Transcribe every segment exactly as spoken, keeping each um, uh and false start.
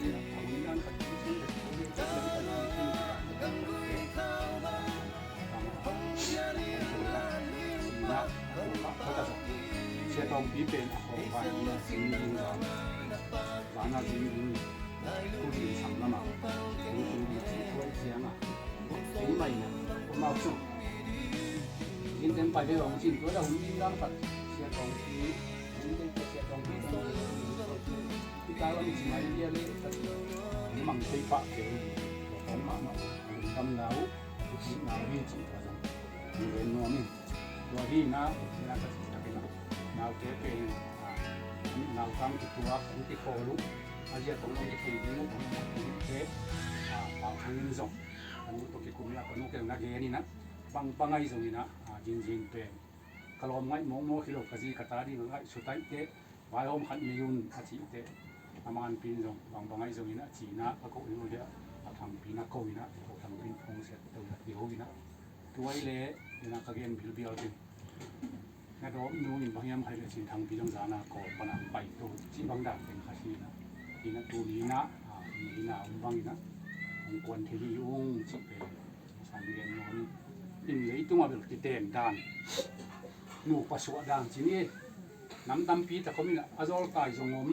Sia Tawngpi pen a hun dan khat khat Sia Tawngpi pen a khawng vai ni a zing ding zan, zan a zing ding, tu ding sang lamah, tu ding sang tuai ciangah, keimah in amau cu in ten pai ve hong cin tua dah hun ding dan khat Sia Tawngpi, hun ding pen Sia Tawngpi pen hita lam ci mai dia le, mang thei pah kei, tua kong mahmah a lungdamna uh, a lungdamna uh hi cih tua zong hi ven nuam in. Tua hi inah, ina ka cih takin ah, naute pen, ah, nautang kituak, an kikhawl uh, a ziat kong nong kithei ding uh, kong nong kithei ding uh, ah, pau thangin zong, a nu tawh kikum inah, a nu keng na gen inah, bangbang ahi zong inah, ah, zinzin pen ka lawm ngaih mawkmawk hi lo, ka zi ka ta ding a ngaih sutaihte, vaihawm khat nei un a cihte, a manpi in zong bangbang ahi zongin a ci inah, a koh in uh hi a, a Thangpi in a ko inah, ko Thangpi in phone set to inah, ti ho inah, tuai le inah ka gen bilbial ding. Na dawp nu in bang hiam hai le cin Thangpi zong zana kawl pana pai to, cih bang dan teng kha hi inah, inah tuni inah, a, ni inah um bang inah, hong kuan thei hi ung cih pen. San gen nuam in, in leitung a bel kiten dan, nupa suah dan ci ni. Nam tampi tak om in a zawlkai zong om,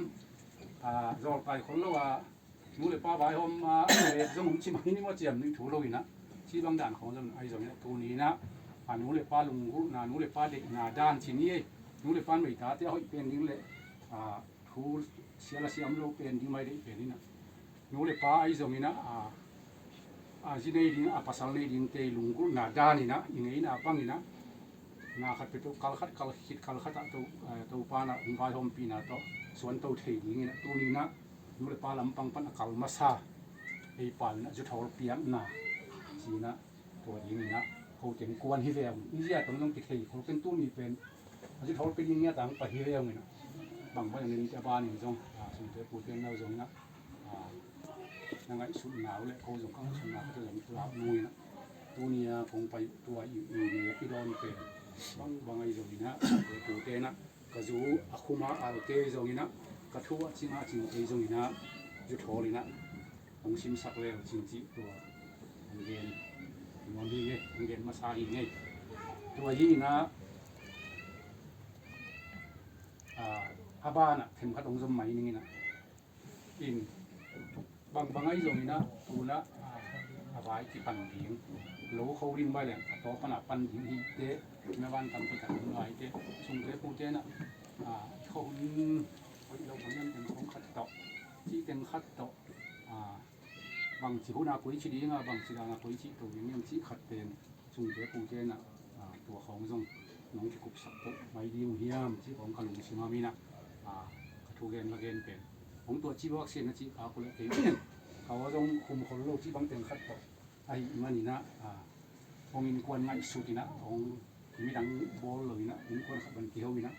a zawlkai khol lo a nu le pa vaihawm a lek zong om ci mai ni maw, ciam nuih thu lo in a, ci bang dan khawng zong ahi zong in a, tuni in a, a nu le pa lunggulhna, nu le pa deihna dan ci ni. Nu le pa meita te a hoih pen ding le, a, thu sial a siam lo pen ding mai deih pen in a, nu le pa ahi zongin a, a, a zi nei ding, a pasal nei dingte i lunggulhna dan in a, i ngeina bangin a, na khat peuhpeuh kal khat, kal khit kal khat ah to, eh, Topa in a hong vaihawmpihna tawh suan to thei dingin a, tuni in a nu le pa lampang pan a kal masa ei pau in a zuthawl piakna ci in a, tua dingin a, ko teng kuan hi ve ung. I zia tawh zong kithei khol ken, tuni pen a zuthawl pia ding ngiat a hong pai hi ve ung in a, bangbang in a, ninte a banin zong, a, sungte pute nau zongin a, a, na ngaihsutna uh le ko zong ka ngaihsutna khat zong lak nung in a, tuni a kong pai tua i, i, i, i dawn pen bangbang ahi zongin a, sungte pute in a, ka zu a khum a al kei zongin a, ka thu a cing a cing kei zongin a, Zu thawl inah hong simsak le uh cin cih tua hong gen nuam hi ngei, hong gen masa hi ngei. Tua hi inah a banah themkhat hong zom mai ning inah in bangbang ahi zong inah tunah a vai kipan ding lo kho ding bai leng a taw panah pan ding hi te. Na van tampi tak hong lai te sungte pute inah kho hun hoih lo hong yan teng khong khat tawh cih teng khat tawh bangci hunah koici dinga bangci dana koici to ding hiam cih khat pen sungte pute inah tua khawng zong nong kikupsak to mai ding uh hiam cih khawng ka lungsim a minah ka thugen ka gen pen hong tua cih bak sian a cih ka kuleh kei ka aw zong khum khol lo cih bang teng khat tawh ahi maninah hong innkuan ngaihsut inah hong midang bawl lo inah innkuan khat ban kiho inah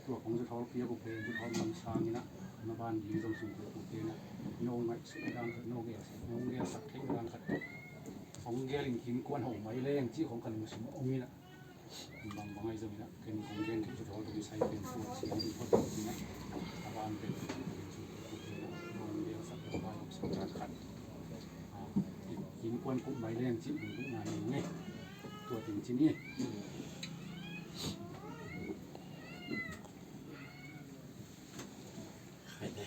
tua kong zu thawl piak uh pen zu thawl lam sang inah na ban ding zong sungte pute inah no ngaihsut dan khat no gelsak no gelsak theih dan khat hong gel in innkuan ho mai leng cih hong kan musim om inah bangbang ahi zong inah ken kong gen theih zu thawl tung i sai pen tua siang in hot ding inah a ban pen sungte pute inah no gelsak no gelsak dan khat innkuan kup mai leng cih dungdungna ni ngei. Tua teng ci ni. Khai le.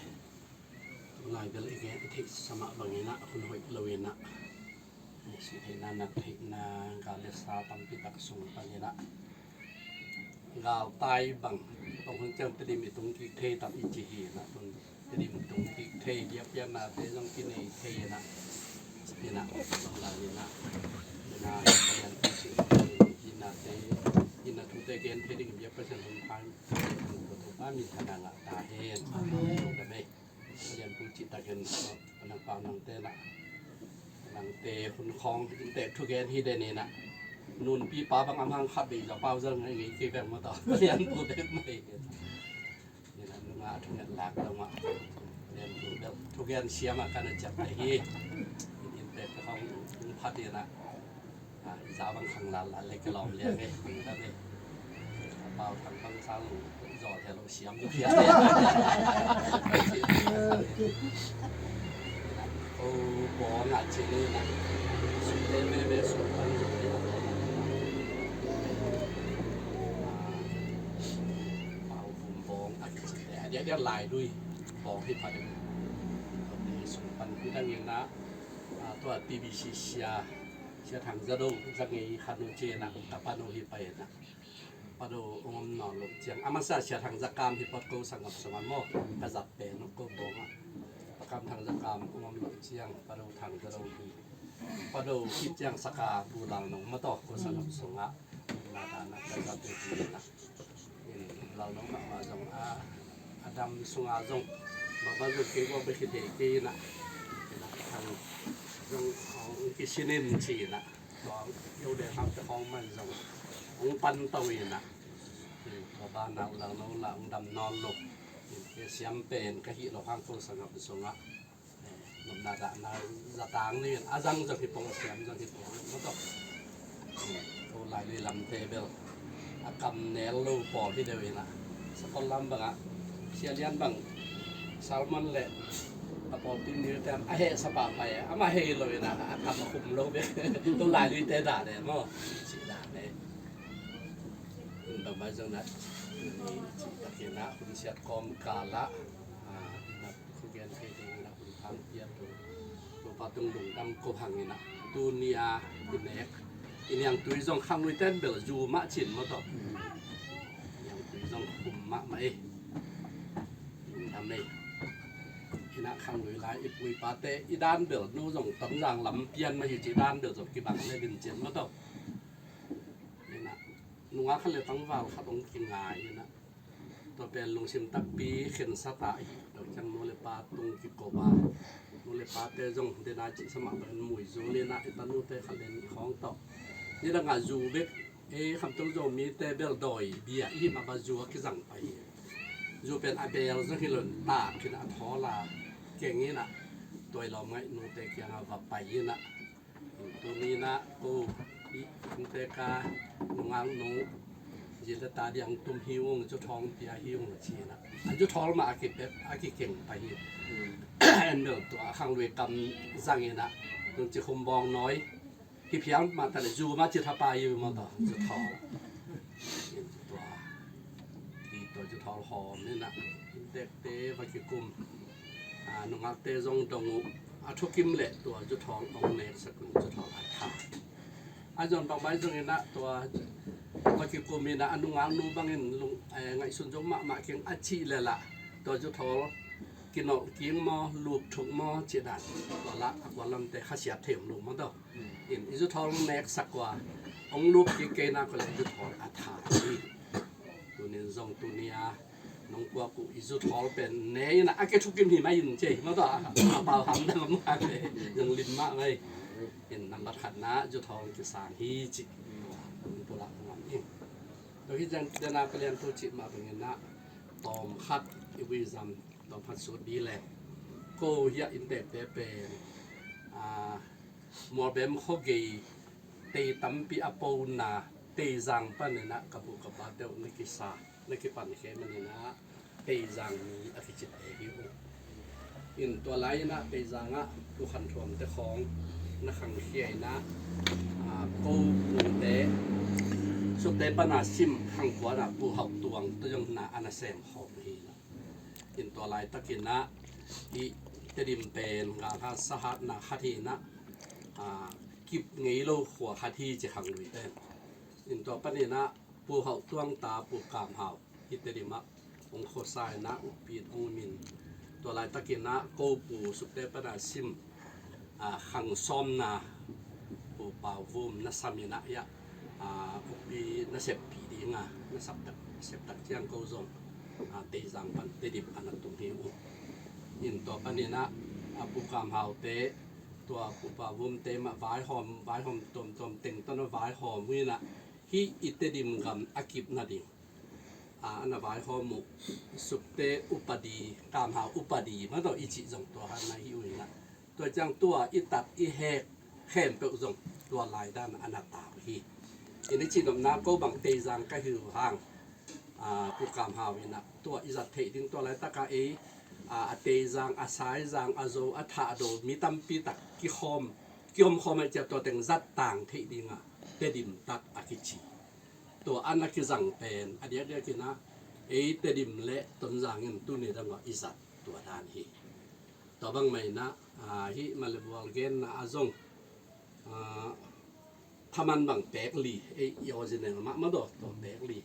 Lai bel i gen i theih samah bangin ah hun hoih lo in ah sih theihna nat theihna gal le sa tampi tak sung pan in ah galtai bang tong hun ciang Tedim i tung kik thei tam i ci hi in ah tun Tedim tung kik thei biakpiaknate zong kinei thei in ah in ah bang lai in ah in ah Pasian pi sih in ah te in ah thute gen thei ding biak Pasian hun phang Topa min thana ngah ta hen. Amen. Pasian pu cih takin nang pau nangte na nangte hun khawng inntek thugen hi den in ah nunpi pa bang a mang khat bei zaw pau zang ngai ngei kei bek maw tawh Pasian pu bek mai hi. Nina nunga a thunget lak lo mah Pasian pu bek thugen siam ah ka na ciapte hi. Inntek ka khawng tung phat in ah i za bang khang lal lal le kilawm liang e. Pau thang bang sang zaw thei lo siam lo hiam. Ko bawng ah ci ni na sum te me me sum pan zo ni na pau hum bawng a ci te a dia dia lai lui bawng hi pha de. Sum pan pi dang in na tua T B C sia sia thang za do za ngei khan u ci na ta pan u hi pa na. Pado ong om nawn loh ciang a masa sia thang za kam hi pat ko sangam sangam maw ka zat pen ko bawng ah pakam thang za kam ong om loh ciang pado thang za do hi pado kip ciang saka bu lal nong ma tawh ko sangam sungah na ta na ka zat hi na in lal nong mahmah zong a a dam sunga zong baba zong kei bawk bek hi thei kei na thang zong ong kisinin ci na. Tua yo de hang te hong man zong hong pan to in ah. Tua ban ah ulang no lah hong dam nawn lo. Ke siam pen ka hih lo hang ko sangam sungah nopna dahna zatang ni in a zang zong hi pong a siam zong hi pong maw tawh. Ko lai lui lamte bel a kam nel lo pawl hi deuh in ah sakol lam bangah sia lian bang Salmon le a pawlpi mil te a hehsa pah pai a, amah hei lo in a, a kam a khum lo bek. Tu lailuite dah le maw? Cih dah le. Hun bangmah zong na, ni cih takin a hun siat kawm kal ah, a, na thugen thei ding na hun phang piat tu. Topa tung lungdam ko hang in a, tuni a i nek i niangtui zong khangluite in bel zu mah cin maw tawh. Niangtui zong khum mahmah ei. Lungdam ei. Inah khanglui lai i pu i pate i dan bel nu zong Tonzang lam pian mah hi ci dan bel zong kibang le lim cin maw tawh. Inah nungak khat le tangval khat hong kingai inah tua pen lungsim takpi khensat a hi. Tua ciang nu le pa tung kiko a nu le pate zong dena cih sa mah bangin muizul inah i tanute khat le nih khawng tawh nidangah zu bek. Ei Khamtung Zomite bel dawi bia i hih mah bang zu a kizang pai hi. Zu pen a bel zong hi lo in tak in a thawl a keng in a tuai lawm ngaih nute kiangah va pai in a. Tuni in a ko i nute ka nungak nu Zile ta diang tum hi ung, zu thawng pia hi ung ci-in ah, a zu thawl mah a kipet a kikeng pah hi. En bel tua khanglui kam zangin ah, tung ci khum bawng nawi hi phial mah ta le, zu mah ci tha pah hi mah ta, zu thawl. Tua, tua zu thawl hawm in ah, inntekte va kikum, a, nungakte zong dong uh, a thukim le tua zu thawl ong neksak un zu thawl a tha. A zon bangmai zongin ah tua va kikum in ah, a nungak nu bangin lung, eh, ngaihsun zo mahmah keng a cih le lah, tua zu thawl kinolh kik maw, lup thuk maw cih dan, tua lah a kualamte khasiat thei om lo maw tawh. In i zu thawl neksak ua, ong lup kik kei nak le zu thawl a tha hi. Tunin zong tuni a nong puak uh i zu thawl pen ne in ah, a ke thukim hi mai in ci hi maw tawh, a pau ham dang om kha le, zong lim mah mai. In nambat khatna zu thawl kisang hi cih tua nong pulak ngam in. Tua hi zan dena palian tu cih mah bangin ah, tawm khat i vuizam tawm khat sut di le, ko hiah inntekte pen, a, Mualbem khuagei tei tampi a pona Teizang panin ah ka bu ka pate uh na kisa, na kipan khe manin ah Teizang mi a kicite hi uh. In tua lai-in ah Teizang ah Pu Khan Thuamte khawng na khangkhia in ah, a, ko pute Sukte pana sim khangkuan ah Pu Hauh Tuang tua zong na a na sem khawm hi in ah. In tua laitakin ah i Tedim pen galhat sahatna khat hi in ah, a, kip ngei lo khua khat hi ci khangluite. In tua panin ah Pu Hauh Tuang ta Pu Kam Hau i Tedim ah ong khuasa in ah ukpi in ong um in, tua laitakin ah ko Pu Sukte pana sim, a, khang sawmna Pu Pau Vum na sam in ah hiah, a, ukpi na seppih ding a na sap tak, sep tak ciang ko zong, a, Teizang pan Tedim a na tung hi uh. In tua panin ah, a, Pu Kam Haute, tua Pu Pau Vumte mah vaihawm, vaihawm tuamtuam teng tawh na vaihawm uh in ah, hih i Tedim gam a kip nading, a, a na vaihawm uh Sukte upadi, Kam Hau upadi mah tawh i cih zong tua khat na hi uh in ah, tua ciang tua i tat i hek khempeuh zong tua lai dan a na tau hi. In i cihnopna ko bang Teizang ka hi uh hang, a, Pu Kam Hau in ah tua i zat theih ding, tua laitaka ei, a, a Teizang, a Saizang, a Zo, a Thahdo mi tampi tak kikhawm, kikhawm khawm a i ciah tua teng zat tang theih ding a Tedim tat a kici. Tua a na kizang pen a diakdiakin ah ei Tedim le Tonzang in tuni dang ah i zat tua dan hi. Tua bang mah in ah, a, hih Malebual genna ah zong, a, thaman bang pek li, ei, i original mah mah daw, tua pek li.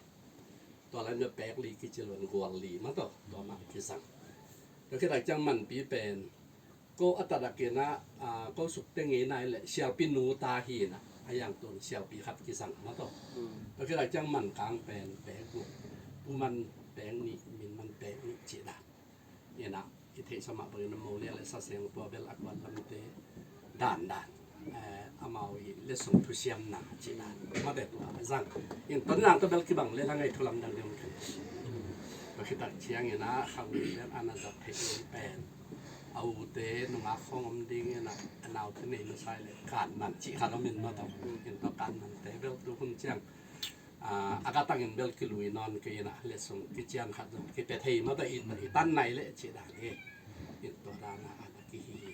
Tua lai mah pek li kici lo in gual li mah daw, tua mah kizang. Tua khit tak ciang manpi pen ko a tadakin ah, a, ko Sukte ngei nai le sialpi nu ta hi in ah, a yang tun sialpi khat kizang mah daw. Tua khit tak ciang man kang pen pek guk, pu man pek nih, min man pek nih cih dan. In ah i theihsa mah bangin a Mawlian le Saseng tua bel a kuan lamte dandan, eh, amau i letsong thusiamna cih dan mate tua a zang. In Tonzang tua bel kibang le la ngai thu lamdang ding om khen. Tua khit tak ciangin ah khang bel a na zat theih in pen a ute nungak khawng om ding in ah a naute nei masa le kanman cih khat om in mah tawh. In tua kanmante bel tu hun ciang, a, a ka tangin bel kilui nawn kei in ah letsong kician khat zong kipia thei mah tawh i, i tan nai le cih dan hi. In tua dan ah a na kihi hi.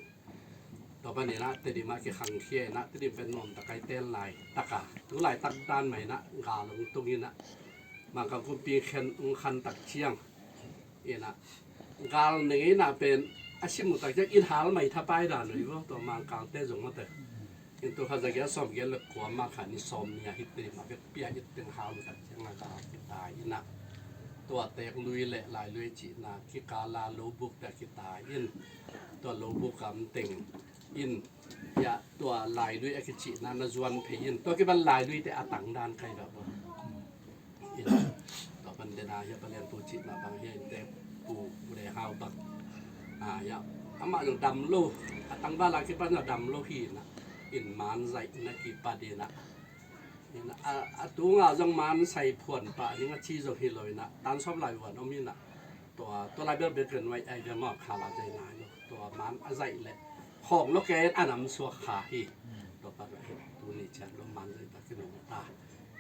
Tua panin ah Tedim ah kikhangkhia in ah Tedim pen nuam tak a i tel laitak a, tu laitak dan mah in ah gal hong tung in ah Mangkang kumpi khen hong khan tak ciang in ah gal ne ngeina pen a sim uh tak ciang in hal mai thapai dan uh hi vo, tua Mangkangte zong mate. In tua kha za giat sawm giat le kua mah kha ni sawm ni a hih Tedim ah vekpi a it teng hal uh tak ciang a gal kitai in ah tua Teklui le Lailui cihna kikal a Lobukte a kitai in, tua Lobuk a om teng in hiah tua Lailui a kicihna na zuan phei in, tua kipan Lailuite a tang dan kai bak ua. In tua pan dena hiah Palianpu cihna bang hiah innte Pu, Pu Le Hau bang, a, hiah amah zong dam lo, a tangval a kipan a dam lo hi in ah, in man zaih na kipat in ah, in ah, a, a tunga zong man sai phuan pah ning a ci zong hi lo in ah, tan sawm lai vuan om in ah, tua, tua lai bel bel ken vai ai bia mawk kha la zai nai lo. Tua man a zaih leh khawng lo ken a nam suak kha hi. Tua pat a hi tuni cian lo man zaih ta kinong ta.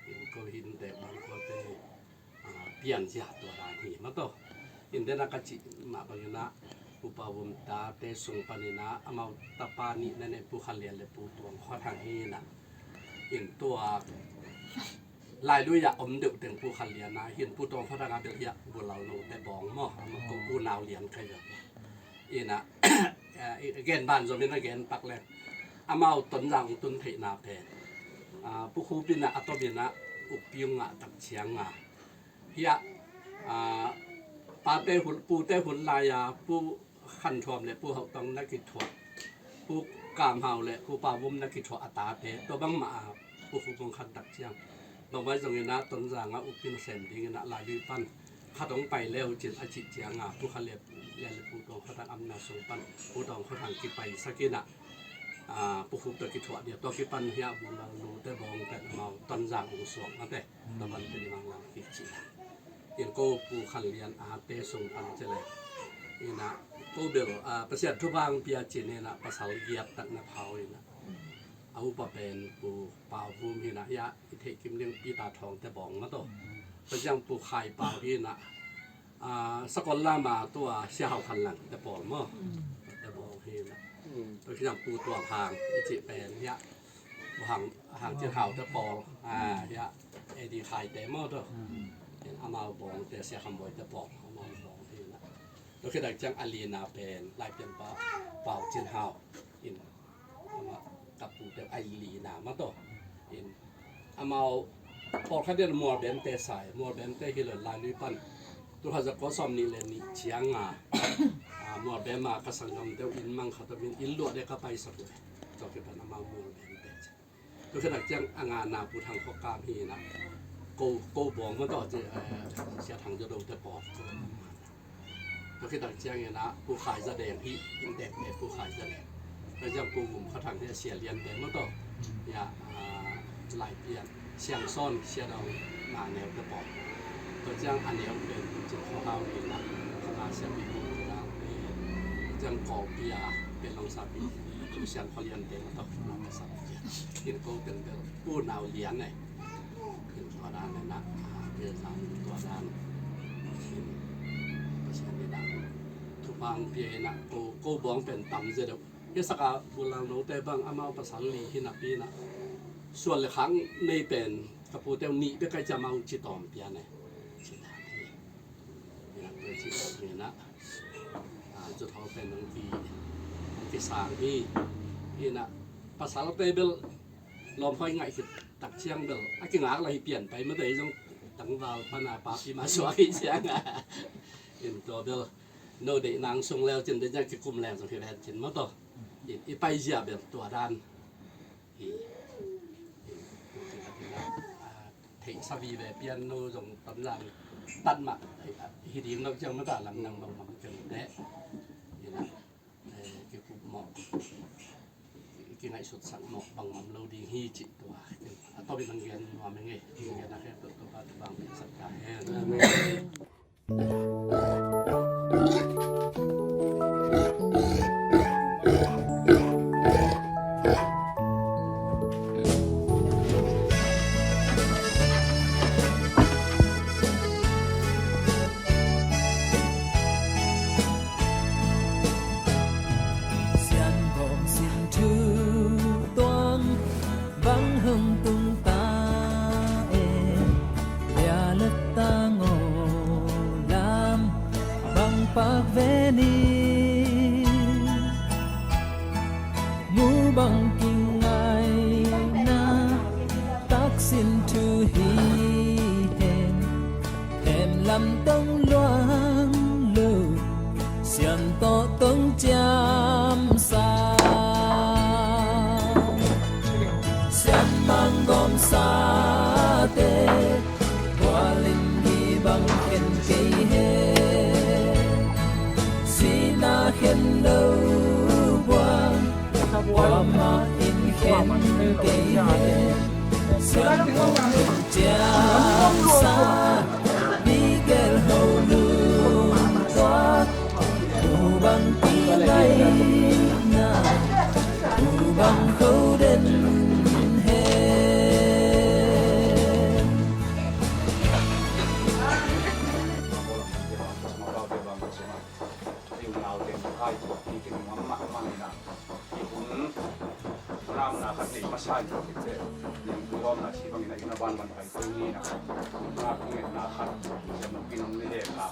In ko hi innte bang ko te pianzia tua dan hi mah tawh. In dena ka cih mah bangin ah Pu Pau Vum tate sung panin ah amau tapa nihna nen Pu Khan Lian le Pu Tuang Khua Thang hi in ah, in tua Lailui ah om deuh teng Pu Khan Lian ah hin, Pu Tuang Khua Thang a bel hi ah Pu Lal Note Bawng maw, amah ko unau lian kei a. In ah gen ban zom in a gen pak leng, amau Tonzang ong tun theihna pen, ah, Pu Khup in ah a tom in ah ukpi ong ngah tak ciang a, hi ah, ah, pate hun, pute hun lai a Pu Khan Thuam le Pu Hauh Tang na kithuah, Pu Kam Hau le Pu Pau Vum na kithuah a tate tua bangmah a Pu Khup ong khan tak ciang, bangmah zong in ah Tonzang ah ukpi nasem ding in ah Lailui pan khat ong pai le uh cin a cih ciang a, Pu Khan Lian le Pu Tuang Khua Thang amna sung pan Pu Tuang Khua Thang kipaisak in ah, ah, Pu Khup tawh kithuah dia, tua kipan hi ah Pu Lal Note Bawng pen amau Tonzang ong suak mate. Tua ban pen i Mang Lam kici. In ko Pu Khan Lian ate sung pan ci le, in ah ko bel, ah, Pasian thupha ong pia cin in ah pasal giat tak na phau in ah, a upa pen Pu Pau Vum hi in ah, hi ah i theih kim ding Peter Thawngte Bawng mah tawh. Tua ciang Pu Khai Pau hi in ah, ah, Sakol Lam a tua Sia Hau Khan Langte pawl maw. Te Bawng hi in ah. Tua ciang Pu Tuang Hang i cih pen hi ah, Pu Hang, Hang Cin Haute pawl, ah, hi ah, A D Khaite maw tawh. In amau Bawngte, Sia Kham Bawite pawl, amau Bawng hi in ah. Tua khit tak ciang a lina pen Laipianpa Pau Cin Hau in, amah ka pute a lina mah tawh. In amau pawlkhat in Mualbemte sa hi, Mualbemte hi lo, Lailui pan tul khat za kua sawm nih le nih ciang a, ah, Mualbem a ka sanggamte uh inn mang khat om in, inn luah ding ka paisak uh e. Tua kipan amau Mualbemte ci. Tua khit tak ciang a ngana Pu Thang Khua Kam hi in ah, ko, ko Bawng mah tawh ci, eh, Sia Thang Zaw Dote pawl. Tua khit tak ciang in ah Pu Khai Za Deng hi in, dek dek Pu Khai Za Deng. Tua ciang Pu Vum Khua Thang hi a, Sia Liante mah tawh. Hi ah, ah, Laipian, Siangsawn, Sia Dawng, na neute pawl. Tua ciang a neu pen Pu Cin Khua Hau hi in ah, Khua Hau Sia Pi Pu Pu Dau, eh, ciang Kawlpi a pen Long Sa Pi, Pu Sian Khua Liante mah tawh, na ka sa. In ko teng bel unau lian e. In tua dan in ah, ah, pen zang tua dan. In Pasian in ah thupha ong pia in ah, ko, ko Bawng pen tam zia deuh. Hi sak a Pu Lal Note bang amau pasal li hi napi in ah, suan le khak nei pen ka pute uh nih bek a, ci amau ci tawm pian e. Ci dan hi. In ah tua ci tawm hi in ah, ah, cu thaw pen ong ki, ong kisang hi. In ah pasalte bel lawmhuai ngaih khit tak ciang bel a kingak lai hi, pian pai mate hi zong, tangval pan a papi mah suak hi ciang a. In tua bel no deih nang sung leu cin, deih ciang kikum leng zong hi ven cin mah tawh. In i paizia bel tua dan hi. In tua khit tak in ah, ah, theihsa vive pian, no zong Tonzang tan mah hi ding lo ciang mah ta, lam nang bang bang ciang te. In ah, eh, kikup mawh, kingaihsutsak mawh bang om lo ding hi cih tua. A tawpin nang gen nuam ing e, nang gen a khek tua, tua pa tua bang sak ta hen. Amen. Sian bawm sin thu tuang bang hong tung ta e, bia le tang aw, lam bang pak ve ni. Mu bang kingaihna, taksin thu hi hen. Hem lam tong luang lo, siam tawh tong ciam sa. Siam mang gawm sa te, bual in gih bang khen kei hen. Sihna khen lo buang, kuamah in khen kei hen. Siam tawh tong ciam sa, mi gel ho lungtuak, thu bang kingaihna, thu bang kho den hen. Ai, i kei nuam mahmah ina, i hun, hun a mun a khat nei masa in tua khit teh, niangtui lawmna ci bang ina, i hun a banban pai kul ni ina, hun a kong ngetna khat, siam nong pi nong le hek a,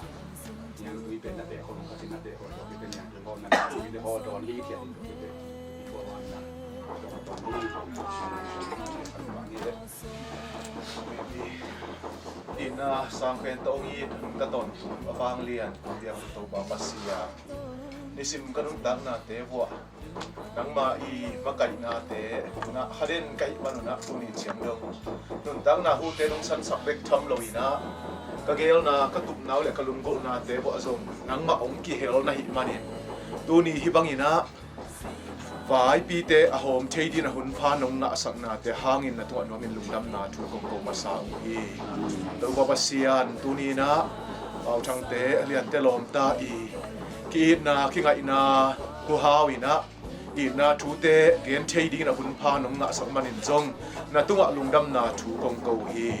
niangtui pen na teh khol, khat in na teh khol, tua khit teh niangtui lawmna, niangtui le haw dawn hi thian in tua khit teh, i khua wan ina, tua khit teh ni, tua khit teh ni le. Itna sangpen tawh hong it, ka tawntung a vanglian, ka biak Topa Pasian. Nisim ka nuntaknate vuah nangmah i makaihnate na khaden ka hih manun ah tuni ciang dong nuntakna hute nong sansak bek tham lo in ah ka geelna, ka tupna uh le ka lunggulhnate vuah zong nangmah hong kihel na hih manin tuni hih bangin ah vaipite a hawm thei dingin a hun pha nong ngahsaknate hangin na tungah nuamin lungdamna thu kong ko masa uh hi. Topa Pasian, tuni in ah Pau Thangte, Liante lawmta i ki-itna, kingaihna, huhau in ah itna thute gen thei dingin a hun pha nong ngahsak manin zong na tungah lungdamna thu kong ko uh hi.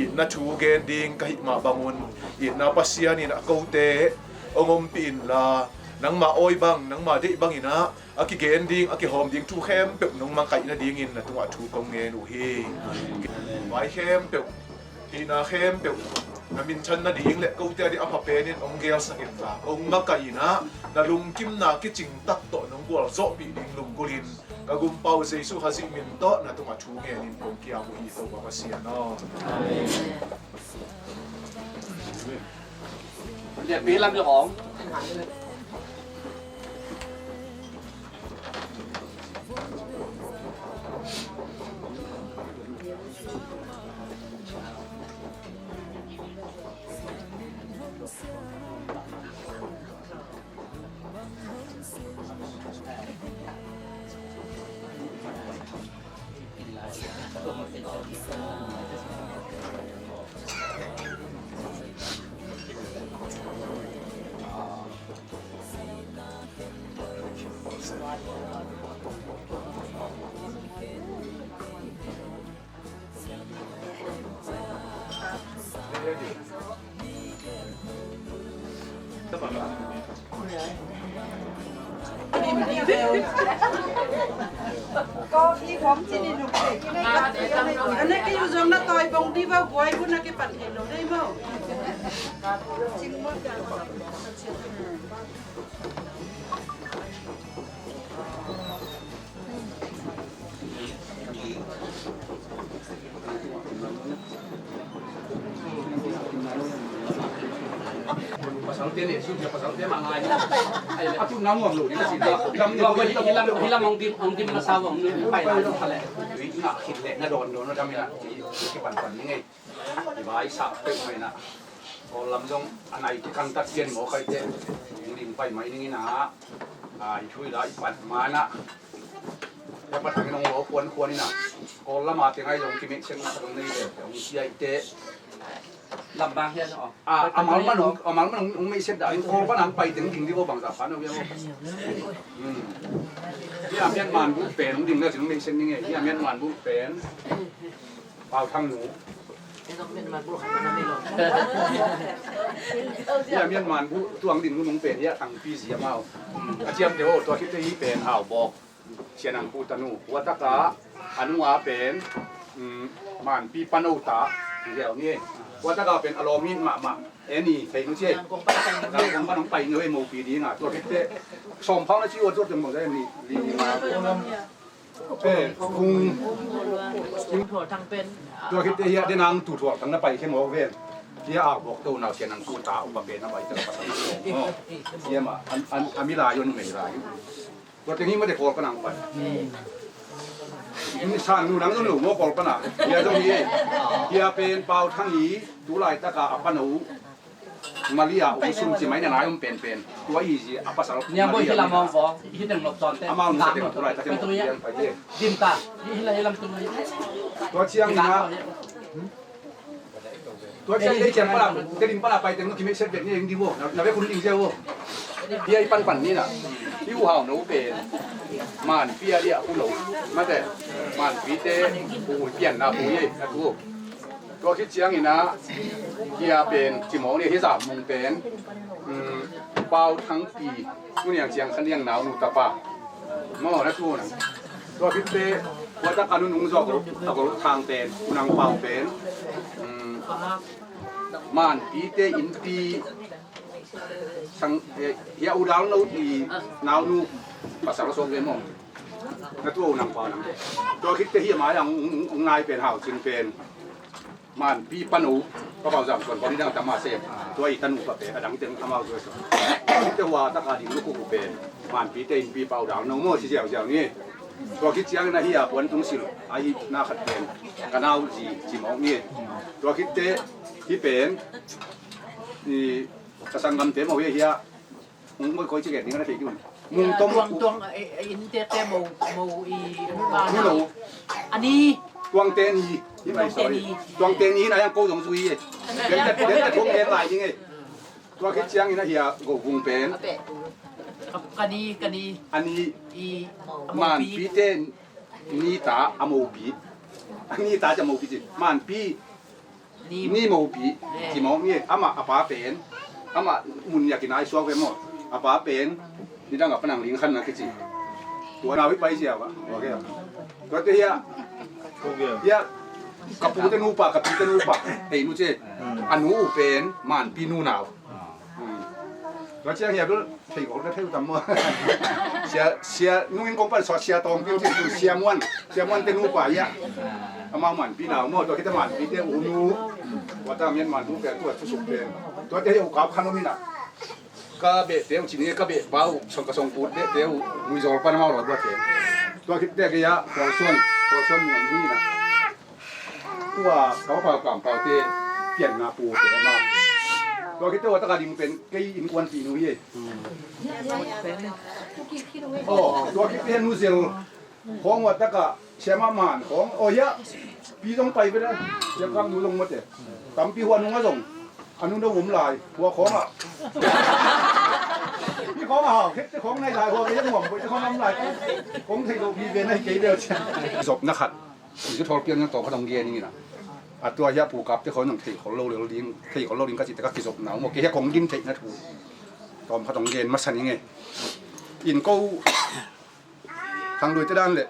Itna thu gen ding ka hih mah bangun itna Pasian in a kote hong ompih inla, nangma awi bang, nangma deih bangin ah a kigen ding, a kihawm ding thu khempeuh nong makaih nadingin na tungah thu kong ngen uh hi. Vai khempeuh, hihna khempeuh na minthan nading le kote a ding a pha penin hong gelsak inla, hong makaih in ah na lungkimna kicing tak tawh nong gualzawhpih ding lunggulhin ka Gumpa uh Jesu Khazih min tawh na tungah thu ngenin kong kiam uh hi, Topa Pasian aw. Amen. Lianpi lam zong om. Ko i khom cin i nuk te. Ana ke yu zong na toi bong di ba buai bu na ke pan ke lo dei mo. Cing mo. Pasalte ne, su dia pasalte mangai. Atu na muang lo ni kasi. Hilam, hilam, hilam ong dim, ong dim masa ong pai la kale. Nga khit le na don don na dam ina. Ki pan pan ni ngai. I vai sa pe mai na. Ko lam zong anai ki kan tat pian mo kai te. Ong dim pai mai ni na. Ai thui la i pan ma na. Ya pat ang nong lo kuan kuan ina. Ko lama te ngai long ki mek seng na long nei le ong sia i te. Lam bang hian o. A, amal man ong, amal man ong, ong mei set da. Ko pa nang pai teng ding di o bang za pa no ya o. Hmm. Ya mian man bu pen ong ding na sing mei set ni nge. Ya mian man bu pen. Pau Thang nu. Ya mian man bu tuang ding nu nong pen ya tang pi zia mau. A ciam te o tua khit te hi pen hau bok. Sian ang pu tanu, ua taka a nunga pen, um, manpi pano ta, ngiau nge. Ua taka pen a lawm in mahmah, eni, thei nu cie. Zangkong pa nong pai nge, mopi dinga, tua khit te, sawm phau na ci ua zuat teng bang zai ni, li ni ma. Eh, kung, tua khit te hia, den ang tu thuak tang na pai khe mawk ven. Hia a bawk to nau sian ang tu ta, upa pen na pai teng pasal. Hia ma, an, an, a mi lai, un mei lai. Tua teng hi mate Kawl ka nang pai. Ni san nu nang zong lo maw Kawl ka na. Hia zong hi. Hia pen Pau Thang hi, tu laitaka a pano. Malia um sum ci mai na nai um penpen. Tua hi zi a pasal. Nia boy hi lam ong bo. Hi teng lok ton te. Amau nu teng tu laitaka pai tung ya. Pai te. Dim ta. Hi la hi lam tung ya. Tua ciang ina. Tua ciang dei ciang pala, te ding pala pai teng no kimei set bet ni eng di wo. Na, na ve kun ding sia wo. Dia i pan pan ni na. I u hau no pen. Man pia dia ku lo. Mate. Man pi te. Ku pian na ku ye na ku. Tua khit ciang ina. Dia pen cimong ni hi za mung pen. Hmm. Pau Thangpi, tu niang ciang kha niang naunu tapa. Maw, na tu nang. Tua khit teh, tua tak a nu nung zawk a gol thang pen, u nang Pau pen. Um, Manpi te innpi sang, eh, hia U Dal No i naunu pasal sawk ve maw. Na tu u nang Pau nang. Tua khit teh hia mai ang ung, ung, ung ngai pen Hau Cin pen. Manpi panu, ka Pau Zam Suan panu dang tama sem. Tua i tanu pa pe, a dang teng amau tua so. Te hua taka ding lu ku ku pen. Manpi te innpi Pau Dal No maw ci ziau ziau ni. Tua khit ciangin a hia puan tung sil, a i na khat pen. Ka nau zi, ci mawk ni. Tua khit teh, hi pen. Ni, ka sanggam te maw hia hia. Mung koi koi ci gen ding a na thei ding. Mung tom tuang, tuang, eh, eh, in te te mo, mo i, ba na. Ani. Tuang te ni. Hi mai soi. Tuang te ni na yang ko dong zui e. Den ta, den ta thong gen lai ding e. Tua khit ciangin a hia go vung pen. Ka, kani, kani. Ani. I, Manpi te ni ta a mopi. Ani ta ca mopi ci. Manpi. Ni mopi, ci mawk ni, amah a pa pen, amah mun nia kinai suak ve maw, a pa pen, ni dang a panang ling khan na kici. Tua nau i pai sia va, tua ke. Tua te hia, hia, ka pu te nupa, ka pi te nupa, hei nu ce, a nu u pen, Manpi nu nau. Hmm. Tua ciang hia bel thei kong na thei uh tam maw. Sia, sia, nungin kong pan sawt sia tawng pin cin tu sia muan. Sia muan te nupa ia. Amau Manpi nau maw, tua khit teh Manpi te u nu. Tua ta mian man tu pe tua tu suk pe. Tua te hia u kap khan om ina. Ka beh te u cin ka beh pa u song ka song put beh te u nui zol pan amau lo tua te. Tua khit teh ke ia, tua suan, tua suan muan ni na. Tua ka pa Pau Kam Pau te pianna pu te ma. Tua khit teh ua taka ding pen kei innkuanpih nu hi. Oh, tua khit teh nu zel khawng ua taka siama man khawng. Oh, hia pi zong pai ve la. Sia kam nu zong mate. Tampi hua nung a zong. A nu dong um lai. Hua khawng a. Pi khawng a hau. Khit teh khawng nai lai. Hua ve zong um pai teh khawng um lai. Khawng thei lo pi ve na hi kei bel cia. Zop na khat. Isu thawl piang nang tawm khat hong gen ing ina. A tua hia pu kap te khawng nang thei khol lo lel ding, thei khol lo ding ka ci te ka kizop na maw, kei hia kong din theih na thu. Tawm khat hong gen masa ning e. In ko Khang Lui te dan le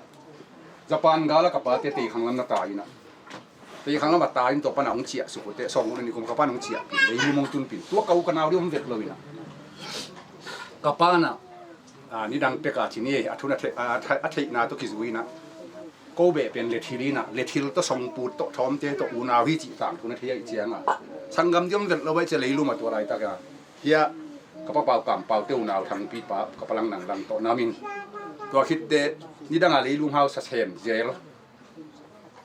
Japan gal a ka pa te tei khang lam na ta ina. Tei khang lam a ta in tua pan a hong ciah suk u te, sawng u ni kum ka pan hong ciah pin, lei lu mong tun pin. Tua ka u ka nau di hong vet lo ina. Ka pa na, a, ni dang pek a ci ni, a thun a thei, a, a thei, a theihna tawh kizui ina. Ko beh pen le thil ina, le thil tawh song put tawh thawmte tawh unau hi cih tangthu na thei a i cianga. Sanggam diom velh lo a i cia leilum a tua laitak a. Hia ka pa Pau Kam Pau te unau Thangpi pa ka pa Lang Nang Lang tawh nam in. Tua khit teh nidang a leilum hau sa sem zel.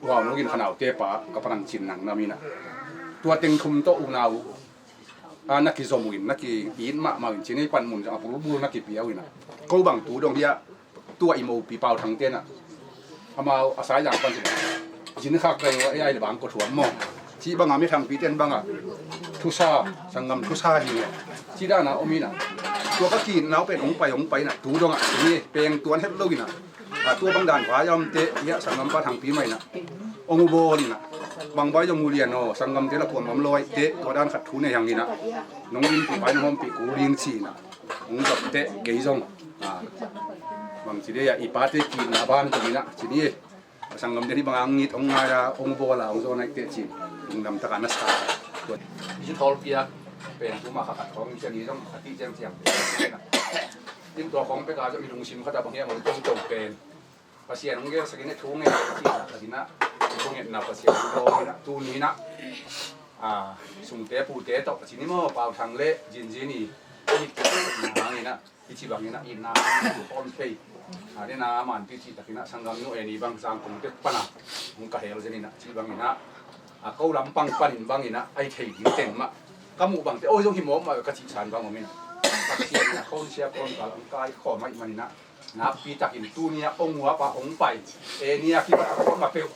Uau nungin khanaute pa ka pa Nang Cin Nang nam ina. Tua teng thum tawh unau a na kizom uh in, na ki-it mahmah uh in, ci nei pan mun a bulbul na kipia uh ina. Ko bang tu dong hia, tua i mopi Pau Thang tena. Amau a sai zang pan ci. Zin khak gai uh a, ei ai le bang ko thuam maw. Ci banga mi Thangpi ten banga. Thusa, sanggam thusa hi maw. Ci dana om ina. Tua ka kin nau pen hong pai, hong pai ina. Tu dong a, ci ni, peng tuan het lo ina. A, tua bang dan vai a om te, ia, sanggam pa Thangpi mai na. Ong u bawl ina. Bang vai zong u lian aw, sanggam te la kuam bam lawi te, tua dan khat thu nei hang ina. Nong limpi vai nong ompih kul ing ci ina. Ong zop te, kei zong. A, bang ci de ia, i pa te kina ban tu ina, ci ni. Sanggam te ni bang ang ngit, ong ngai a, ong u bawl a, ong zaw nai te ci. Ong nam taka na sa. Isu thawl piak, pen tu ma kha khat hong, ci ni zong, a ti ciang ciang. In tua khong pek a zong i lungsim khat a bang hiam, ong tua pen. Pasian hong gelsak in a thu ngen a ci tak a ding a, thu ngen na Pasian hong dawng in a, tuni in a, a, sungte pute tawh a ci ni maw, Pau Thang le Zin Zin i, i hang in a, i ci bang in a, i na, i hawm thei. A, dena man pi ci tak in a, sanggam nu en i bang sang kong tek pan a, hong ka hel zen in a, ci bang in a, a, ko lampang pan in bang in a, ai thei ding teng mah. Ka muh bang te, oi, zong hi mawk mah ka cih san bang om in a. Pasian in a, khon sia khon kal, hong kai khawm ahih man in a. Nakpi takin tuni a ong uap a ong pai, e, nia kibat a kuama peuh,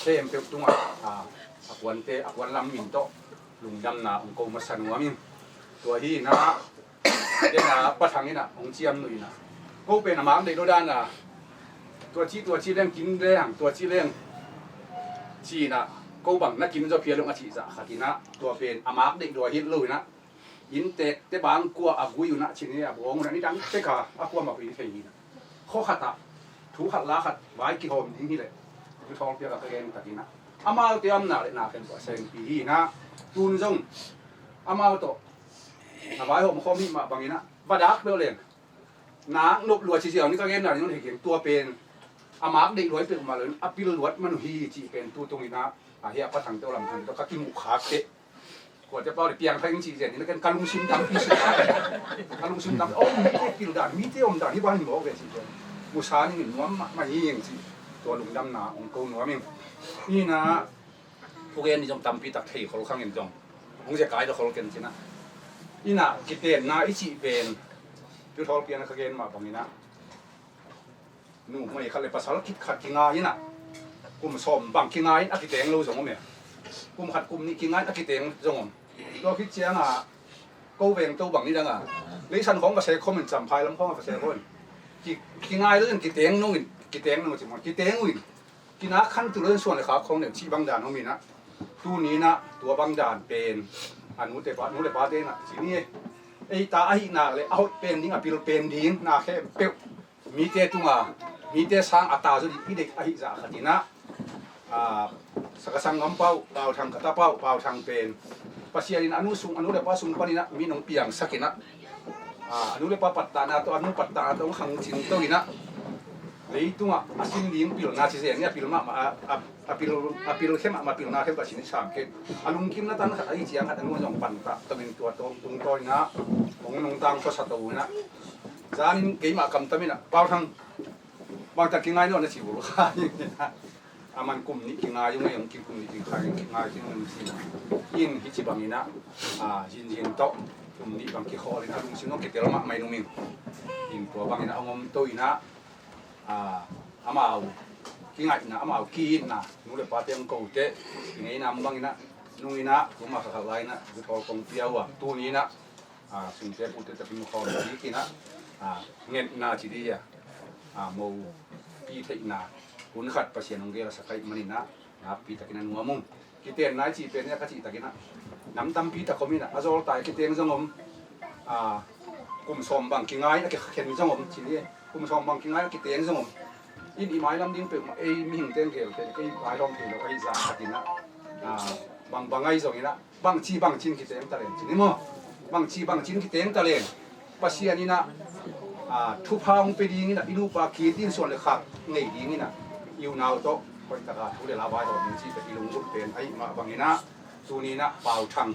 khempeuh tungah, a, a kuante, a kuan lam min tawh lungdamna ong ko masa nuam ing. Tua hi inah, dena Pa Thang inah ong ciamnuih inah, ko pen a mak deih lo dana, tua ci, tua ci leng kin leng, tua ci leng ci inah, ko bang na kin zaw phial ung a cih zah khat inah, tua pen a mak deih lo a hi lo inah. Inntek te bang kua a gui unah cin hi a bawng unah nidang peka a kuamah pui thei hinah. Khua khatah thu khat la khat vai kihawm ding hileh. Thu thawl piak a ka gen takinah amaute amna le na khen tua sengpi hinah. Tun zong amau tawh a vaihawm khawm hih mah banginah va dak peuh leng nak nop lua ci ziau ni ka genna ni non hei keng tua pen a mak deih luai peuh mah lo in a pil luat man uh hi cih pen tu tunginah a hi a pathangte uh lamthang tawh ka kimuh khak teh. Kuate pau le piang thai ing cih zen in a ken ka lungsim tampi suk a ka lungsim tampi om mite pil dan mite om dan hi ban hi mawk ve cih zen musa ning in nuam mahmah hi ing cih tua lungdamna ong ko nuam ing. Inah thugen ni zong tampi tak thei khol khangin zong hong zia kai da khol ken cinah. Inah kitenna i cih pen tu thawl pian a ka gen mah banginah nu mai khat le pasal kit khat kingai inah kum sawm bang kingai in a kiteng lo zong om e. Kum khat kum nih kingai in a kiteng zong om. Tua khit ciangah ko veng to bang ni dangah leisan khawng va se khawm in camphai lam khawng va se khawm in ki- kingai lo in kiteng nung in kiteng nung ci mawng kiteng uh in kinak khan tu lo in suan le khak khawng neu cih bang dan om inah. Tuni inah tua bang dan pen a nute pa nu le pate inah ci ni e. Ei ta ahih nak le a hoih pen ding a pil pen ding na khe peuh mite tunga mite sang a ta zaw ding i deih ahi zah khat inah. Saka sanggam pau pau thang ka ta pau pau thang pen Pasian in a nu sung a nu le pa sung paninah mi nong piangsak inah a nu le pa pattahna tawh a nu pattahna tawh hong khang cing to inah leitungah a sin ding pilna ci zen ni a pil mahmah a pil a pil khe mahmah pilna khe ka sin i sam khe a lungkimna tan khat ahi ciang khat a nu zong pantah to in tua tawh tungtawn inah hong nungtang khuasa to inah. Zanin keimah kamtam inah pau thang bangtak kingai nawn a ci vul kha inah a man kum nih kingai ung ei ong ki kum nih kingai kingai kingai ung ci inah. In hi ci banginah zinzin tawh kum nih bang kikhawl inah lungsim nong kitel mahmah in um ing. In tua banginah a ngom to inah amau kingaihna amau ki-itna nu le pate ong ko teh kingeina banginah nung inah tuma kha khat lai inah zuthawl kong pia uh a tuni inah sungte pute takin khawm ding inah ngetna ci dih a mo pi theihna hun khat Pasian hong gel a sa kaih maninah nakpi takin a nuam ung. Kitenna i cih pen ia ka cih takinah nam tampi tak om inah a zawltai kiteng zong om. Kum sawm bang kingai a kikhen zong om ci ni kum sawm bang kingai a kiteng zong om. In i mailam ding peuhmah ei mihing teng gel pen ei vaihawm thei lo ahi zah khatinah bang bang ahi zonginah bangci bangcin kiteng taleng cin i maw? Bangci bangcin kiteng taleng Pasian inah thupha hong pe dinginah i nupa kit in suan le khak ngei dinginah i unau tawh hoihtaka thu le la vaihawm ding cih pen i lunggulh pen ahi mah banginah tuninah pau thang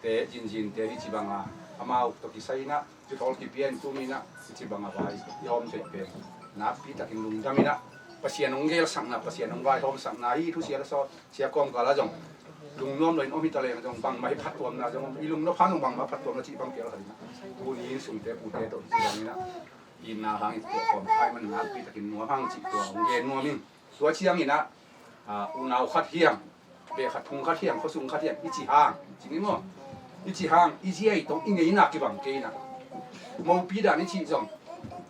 te zinzin te hi ci banga amau tawh kisai inah Cuthawl kipia in tuminah ci banga vai i hawm theih pen nakpi takin lungdaminah Pasian hong gelsakna Pasian hong vaihawmsakna hi thusia le saw sia kawmkala zong lungnuam loin om hi taleng zong bangmah hi phattuamna zong om i lungnuam phan zong bangmah phattuamna cih bang pial khatinah tuni in sungte pute tawh hi ci banginah itna hangin tuahkhawm khai man nakpi takin nuam hang cih tua hong gen nuam in tua cianginah unau khat hiam beh khat phung khat hiam khuasung khat hiam i ci hang cing i maw? I ci hang i ziai tawh i ngeina kibang kei inah mopi dan i cih zong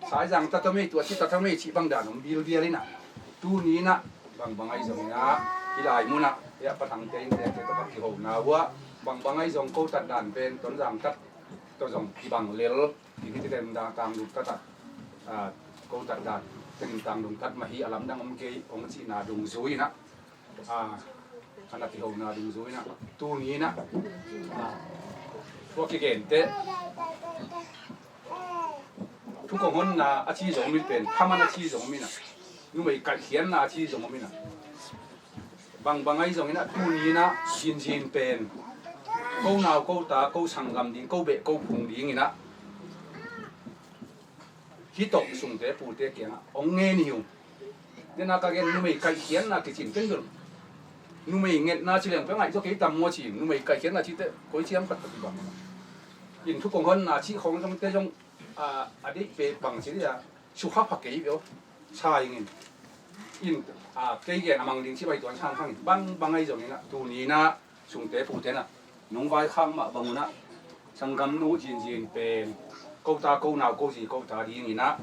saizang tatamei tua ci tatamei cih bang dan om bilbial inah tuninah bangbang ahi zonginah i lai munah iah pathangte inntekte tawh khat kihona uah bangbang ahi zong ko tat dan pen Tonzang tat tawh zong kibang lel. Kikititen tangdung tatah ko tat dan tengin tangdung tat mah hi a lamdang om kei hong cihna dungzui inah a na kihona dungzui inah tuni inah tua kigente thu kong honna a ci zong om in pen thaman a ci zong om inah numei kaihkhianna a ci zong om inah bangbang ahi zonginah tuninah zinzin pen ko nau ko ta ko sanggam ding ko beh ko phung dinginah hih tawh sungte pute kiangah hong ngen hi uh. Dena ka gen numei kaihkhianna kicin ken zon numei ngetna ci leng pia ngaih zaw kei tam maw ci numei kaihkhianna cite koi ciam khat ka kibang in thu kong honna cih khawng zongte zong a deih pe bang ci dia sukha pha kei veu sa ingin in kei gen a mang ding ci bai tuan sang khangin bangbang ahi zonginah tuninah sungte putenah nong vaikhak mah bangunah sanggamnu zinzin pen kota ko nau ko zi kota dinginah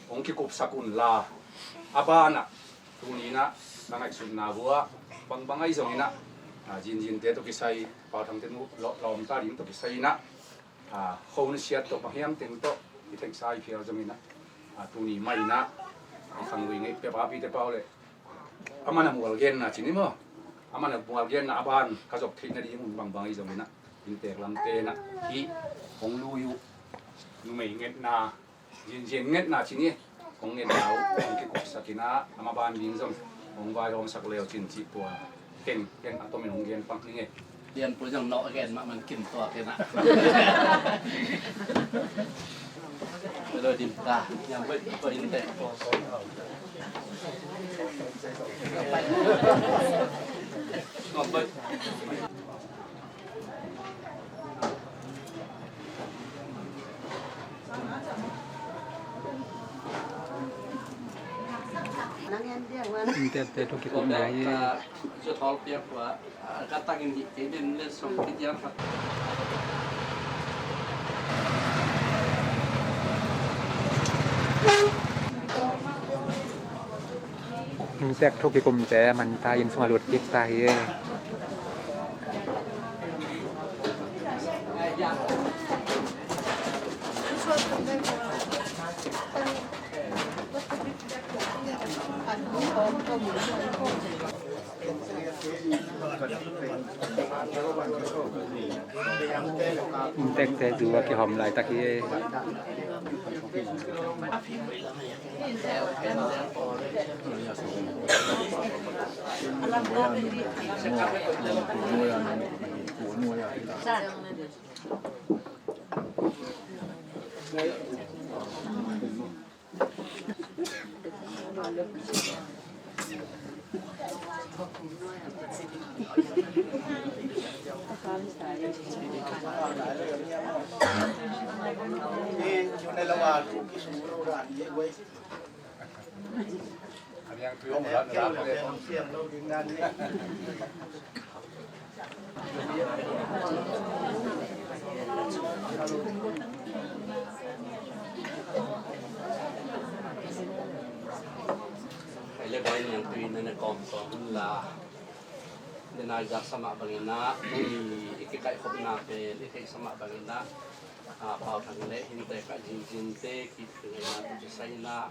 hong kikupsak unla a banah tuninah na ngaihsutna vua bangbang ahi zonginah A, Zinzinte tawh kisai, Pau Thangte nu lawm ta ding tawh kisai inah, a, kho na siat tawh bang hiam teng tawh i theihsa i phial zong inah, a, tuni mah inah i khanglui ngeih pia papite pau le, a man a mual genna ci ni maw? A man a mual genna a ban ka zop theih nading un bangbang i zong inah, inntek lamte inah hih hong lui uh numei ngetna, Zinzin ngetna ci ni, hong ngetna uh hong kikupsak inah, a maban ding zong hong vaihawmsak leu cin cih tua ken, ken a tomin hong gen pak ning e. Lianpu zong nawh gen mah man kim tua ken ah. Lo dim ta, yang bai ko in te. Ngom bai. Inntekte thukikupna hi. Inntek thukikumte man ta, inn sungah lut kik ta hi. Inntekte zu a kihawm laitak hi. Hei le bai niang tui na na kawm kawm hun la. Denai zak sa mah bangin ah, tuni i kikaihkhopna pen i theih sa mah bangin ah, a, Pau Thang le Hinte ka Zinzinte kiphingaina tu kisai inah,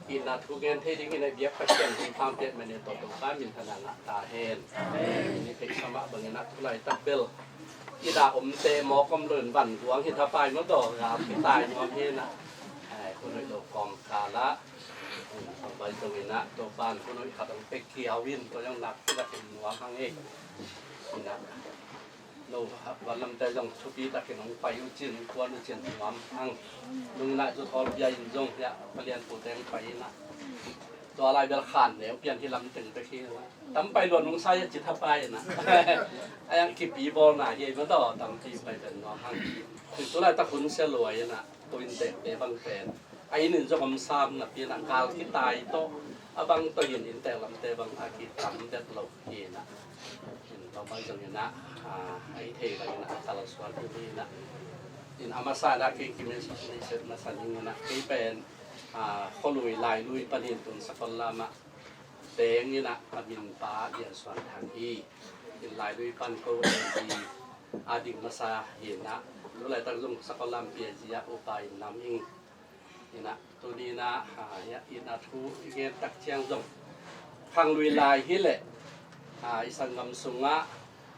itna thu gen thei dingin a biak Pasian hong thang piak mene tawh tawh ka minthanna ngah ta hen. I theih sa mah bangin ah, thu laitak bel i dah omte mawk om loin van guang hi thapai maw taw, gam hi tai nuam hi inah. Ai, hun hoih lo kawmkal ah, bai zong inah, tua pan hun hoih khat hong pek kiau in, tua zong nak kidak in nuam hang ei. Inah no, van lamte zong thupi takin hong pai uh cin, hong kuan uh cin nuam hang. Nung inah zu thawl bia in zong hiah palian pute hong pai inah, tua lai bel khan neu pian hi lam teng pek hi. Tam pai luan nung sa hiah ci thapai inah. Ai ang kipi bawlna hi ei maw taw, tampi pai pen nuam hang. Tun tu laitak hun sia luai inah, ko inntekte bang pen a inn in zong om sam napi inah, kal kitai tawh a bang tawh in inntek lamte bang a kitam det lo hi inah. In tua bang zong inah, a, a i thei bang inah a kalsuan hi inah. In a masa inah kei kimen sut ni set masa ning inah, kei pen, a, khualui lailui panin tun Sakol lamah teng inah a minpa Lian Suan Thang hi. In lailui pan ko hi a ding masa hi inah, tu laitak zong Sakol lam P I G ah upa in nam ing. Inah tuni inah, a, hiah itna thu i gen tak ciang zong khanglui lai hi leh, a, i sanggam sungah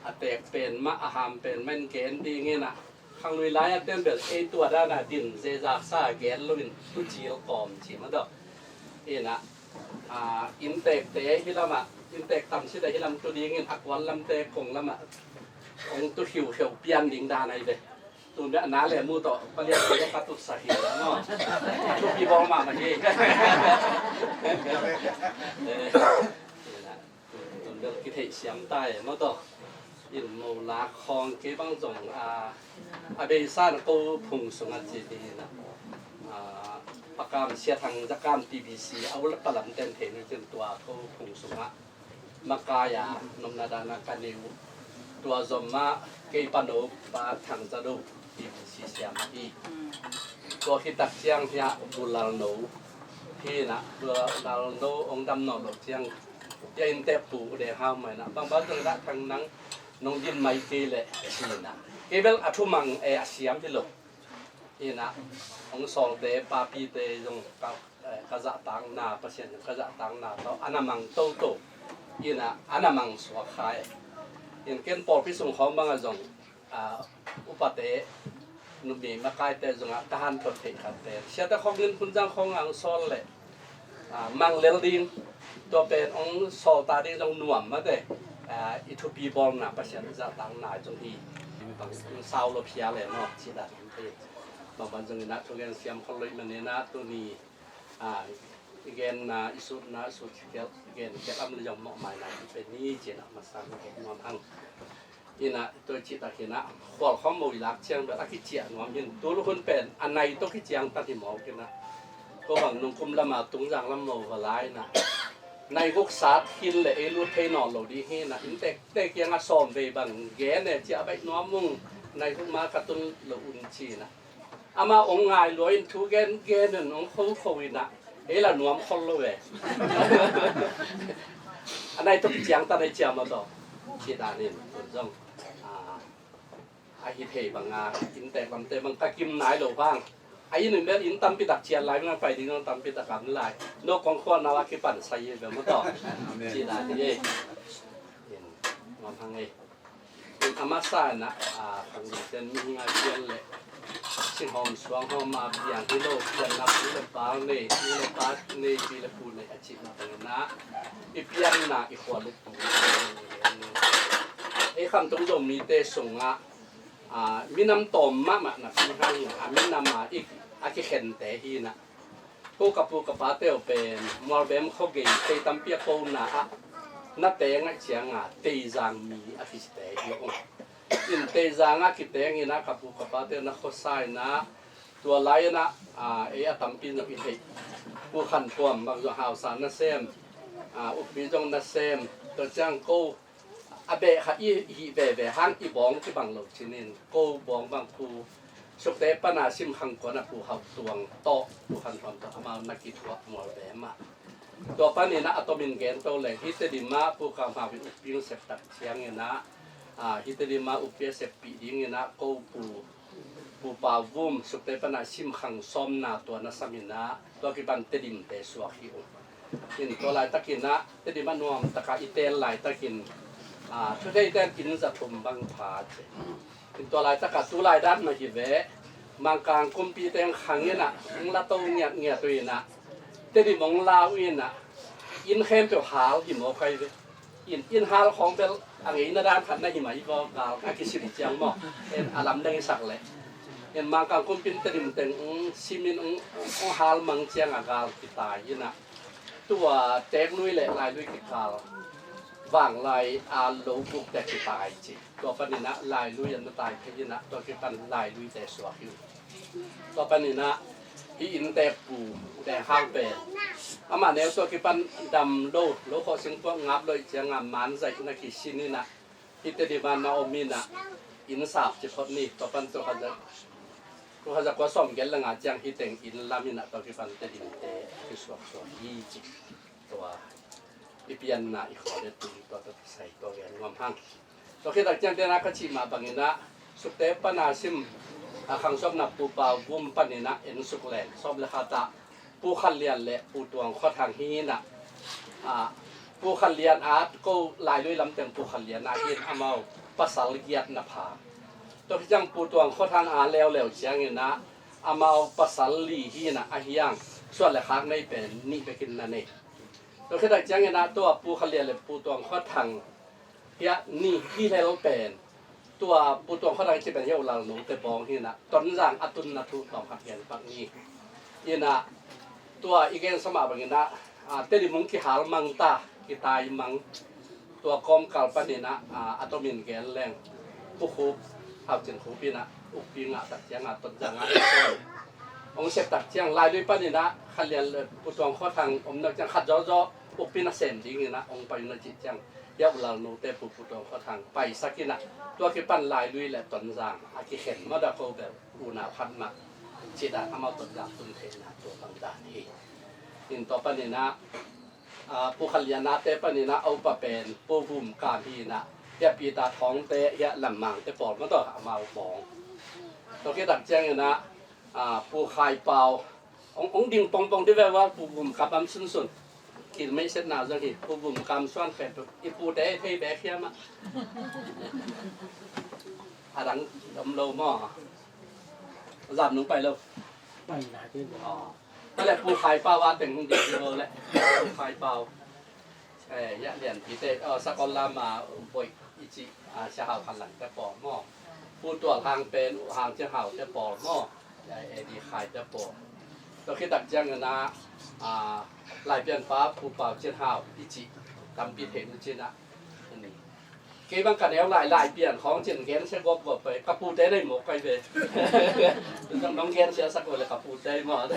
a teek pen mah, a ham pen mah in gen ding inah, khanglui lai a ten bel ei tua dana din zezaksa gen loin tu cil kawm ci mah daw. Inah, a, inntekte hi lamah, inntek tam si leh hi lam tu dingin a kuan lamte kong lamah hong tu khiukheuh pian ding dan ai ve. Tun beh a na le mu tawh palian tawh ka tutsak hi maw. Thupi bawl mahmah hi. Eh, tun bel kitheih siam ta e maw tawh. In mo lak khawng kei bang zong, a, a beisa na ko phung sungah ci ding inah, a, Pakam Sia Thang Zakam T B C a ul palam ten thei nu cin tua ko phung sungah makai a nopna dana ka nei uh. Tua zom mah kei pano pa Thang Za Do T B C siam ahi. Tua khit tak ciang hiah Bulal No hi inah, Bulal No hong dam nawn loh ciang Tia inntek pu U Deng Hau mai na, bangbang zong dah thang nang nong din mai kei leh ci na. Kei bel a thumang e a siam hi lo. Ina, hong sawlte papite zong ka, eh, ka zahtakna, Pasian zong ka zahtakna tawh a na mang toto. Ina, a na mang suak kha e. In ken pawlpi sung khawng bangah zong, ah, upate, numi makaite zongah ka hanthot theih khat pen, Siate Khawng in Hun Zang Khawng ang sawl leh, ah, mang lel ding, tua pen hong sawlta ding zong nuam mate, ah, i thupi bawlna Pasian i zahtakna zong hi. Bang sau lo phial e maw, ci dan hi. Bang bang zong inah thugen siam khol lo i maninah tuni, ah, i genna, i sutna, sut i gen kei am le zong mawh maina hi pen ni ci inah masa nuam hang. Ina, tua cih tak ina, khual khawng mo i lak ciang bel a kiciah nuam hin, tul hun pen a nai tawh kiciang tan hi mawk ina. Ko bang nung kum lama tungzang lam mo va lai ina, nai guk sat hin le ei lut thei nawn lo ding hi ina, inntekte kiangah sawm vei bang gen e, ciah baih nuam ung, nai guk ma ka tun lo un ci ina. Amah ong ngai lua in thu gen gen in ong khokho in ah, ei la nuam khol lo ve. A nai tuk ciang ta nai ciam a tawh. Ci dan in tun zong, ah, a hi thei bang a, inntek lamte bang ka kim nai lo bang. A inn in bel inn tampi tak cian lai, nang pai ding nang tampi tak am lai. No kong khuan na wa kipan sai ve maw tawh. Ci dan in ei. In, nuam hang ei. In a masa in ah, a, khang ding ten mihing a pian le singhawm suanghawm a piang hi lo, pianna pu le pa nei, pu le pa nei, pi le pu nei a cihna bang in ah, i pianna i khua luktu. Ei Khamtung Zomite sungah, a, minam tawm mahmah napi hangin a minam a i, a kikhente hi in ah. Ko ka pu ka pate uh pen Mualbem khuagei tei tampi a kona ah na teng ahih cianga Teizang mi a kisite hi ung. In Teizang a kiteng in ah ka pu ka pate uh na khuasa in ah tua lai in ah, ah, ei a tampi zong i theih. Pu Khan Thuam bang zong hausa nasem, ah, ukpi zong nasem, tua ciang ko a beh kha i hih veve hang i bawng kibang lo cinin ko bawng bang Pu Sukte pana Sim Khang Kuan a Pu Hauh Tuang tawh Pu Khan Thuam tawh amau na kithuah Mualbem ah. Tua panin ah a tomin gen to leng hih Tedim ah Pu Kam Hau in ukpi hong sep tak ciangin ah, ah, hih Tedim ah ukpi a seppih dingin ah ko Pu Pu Pau Vum Sukte pana Sim Khang sawmna tua na samin ah tua kipan Tedimte suak hi uh. In tua laitakin ah Tedim ah nuam taka i tel laitakin, ah, thuthei ten inn za thum bang pha ci. In tua laitaka tu lai dan mah hi ve, Mangkang kumpi teng khang in ah hong la to ngiatngiat uh in ah Tedim hong la uh in ah inn khempeuh hal hi mawk hi ve. In, inn hal khawng bel a ngeina dan khat na hi mah hi vaw, gal a kisim ciang maw. En a lamdang i sak leh. En Mangkang kumpin Tedim teng ung simin ung, ung hal mang ciang a gal kitai in ah. Tua Teklui le Lailui kikal vanglai a lo buk te kitai ci. Tua panin ah Lailui an na tai phei in ah tua kipan Lailuite suak hi uh. Tua panin ah hih inntek pu Deng Hau pen amah neu tua kipan dam lo, lo khawh sing puak ngap lo ih cianga man zaih na kisin in ah hih Tedim ah na om in ah inn sap ci phot ni, tua pan tua khat za, tua khat za kua sawm gel le nga ciang hih teng inn lam in ah tua kipan Tedimte kisuaksuak hi ci. Tua i pianna i khawl le tu tua tua kisai tua gen nuam hang. Tua khit tak ciang tena ka cih mah bangin ah Sukte pana Sim, a, Khang Sawmna Pu Pau Vum panin ah en suk leng sawm le khat ah Pu Khan Lian le Pu Tuang Khua Thang hi in ah, a, Pu Khan Lian a ko Lailui lamteng Pu Khan Lian a hi in amau pasal giat na pha. Tua khit ciang Pu Tuang Khua Thang a leuleu ciangin ah amau pasal li hi in ah a hiang suan le khak nei pen nih bekin na nei. Tua khit tak ciangin ah tua Pu Khan Lian le Pu Tuang Khua Thang hiah nih hi lel pen tua Pu Tuang Khua Thang ci pen hiah U Lal Note bawng hi in ah Tonzang a tunna thu tawm khat gen pak ni. In ah tua i gen sa mah bangin ah, a, Tedim ung kihal mang ta, kitai mang. Tua kawmkal panin ah, a, a tomin gen leng Pu Khup, Hau Cin Khup in ah ukpi ngah tak ciang a Tonzang a hong sep tak ciang Lailui panin ah Khan Lian le Pu Tuang Khua Thang om nak ciang khat zawzaw ukpi na sem dingin ah hong pai na cih ciang hiah U Lal Note Pu Pu Tuang Khua Thang paisak in ah tua kipan Lailui le Tonzang a kikhen mawk a ko bel unau khat mah cih dan amau Tonzang tun theihna tua bang dan hi. In tua panin ah Pu Khan Lian a te panin a upa pen Pu Vum Kam hi in a, hiah Peter Thawng te, hiah Lam Mang te pawl mah tawh amau bawng. Tua khit tak ciangin a, Pu Khai Pau, ong, ong ding pongpong di ve ua, Pu Vum Kam am sunsun. Kilmeih setna zong hi, Pu Vum Kam suan khe tu, i pute i thei bek hiam a. A dang om lo maw. Zam nung pai lo. Pai na ke. Aw. Ka le Pu Khai Pau a teng hong ding lo le. Pu Khai Pau. Eh, ya lian pi te, oh, sakol lama boih i ci, ah, Sia Hau Khan Lang te pawl maw. Pu Tual Hang pen, U Hang Cin Hau te pawl maw. Ya, eh, di khai te pawl. Tua khit tak ciangin a, ah, Lai Pian Pa Pu Pau Cin Hau i ci, tampi thei nu cin a. Ani. Kei bang ka neu lai lai pian khawng cin gensia gawp gawp pai, ka pute nei mawk kai ve. Nong, nong gensia sak uh le ka pute maw.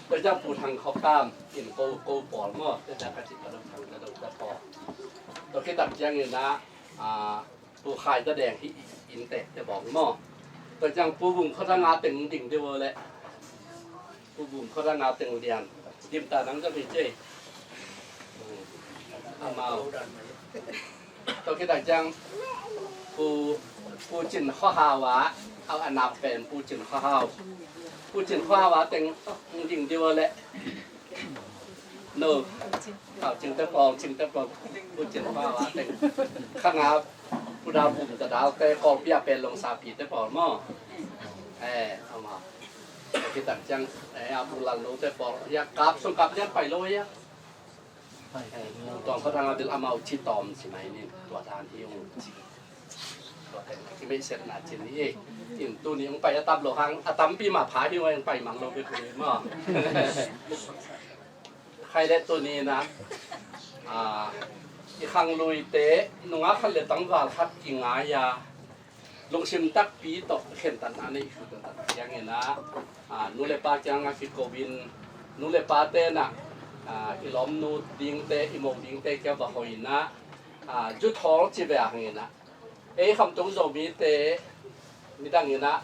Tua ciang Pu Thang Khawk Kam in ko, ko pawl maw. Tua ciang ka cih ka dong thang ka dong ka pawl. Tua khit tak ciangin a, a, Pu Khai Ta Deng hi in tek te bawng maw. Tua ciang Pu Vum Khua Thang a teng ding deuh le. Pu Vum Khua Thang a teng lian. Dim ta nang zong hi cei. Amau. Tua khit tak ciang Pu, Pu Cin Khua Hau a, au a nak pen Pu Cin Khua Hau. Pu Cin Khua Hau a teng ding deuh le. No. Hau Cing te pawl, Cing te pawl. Pu Cin Khua Hau a teng. Khang a Pu Dau Vum Ta Dau te, Kawlpi a pen Long Sa Pi te pawl maw. Eh, amau. Tua khit tak ciang, eh, a Pu Lal Lo te pawl. Ya kap sung kap lian pai lo ya. Tuang Khua Thang a bil amau ci tawm ci mai nin, tua dan hi ung ci. Tua dan kimeihsetna cin hi. In tuni ung pai a tam lo hang, a tampi mah pha hi ung, ung pai mang lo bek hi maw. Khai le tuni na, a, i khangluite nungak khat le tangval khat kingai a, lungsim takpi tawh khentatna nei khut tak ciangin ah, a, nu le pa kiangah kiko in, nu le pa te na, a, i lawmnu dingte, i mo dingte kia va hoih in ah, a, zu thawl ci ve a hangin ah, ei Khamtung Zomite midang in ah,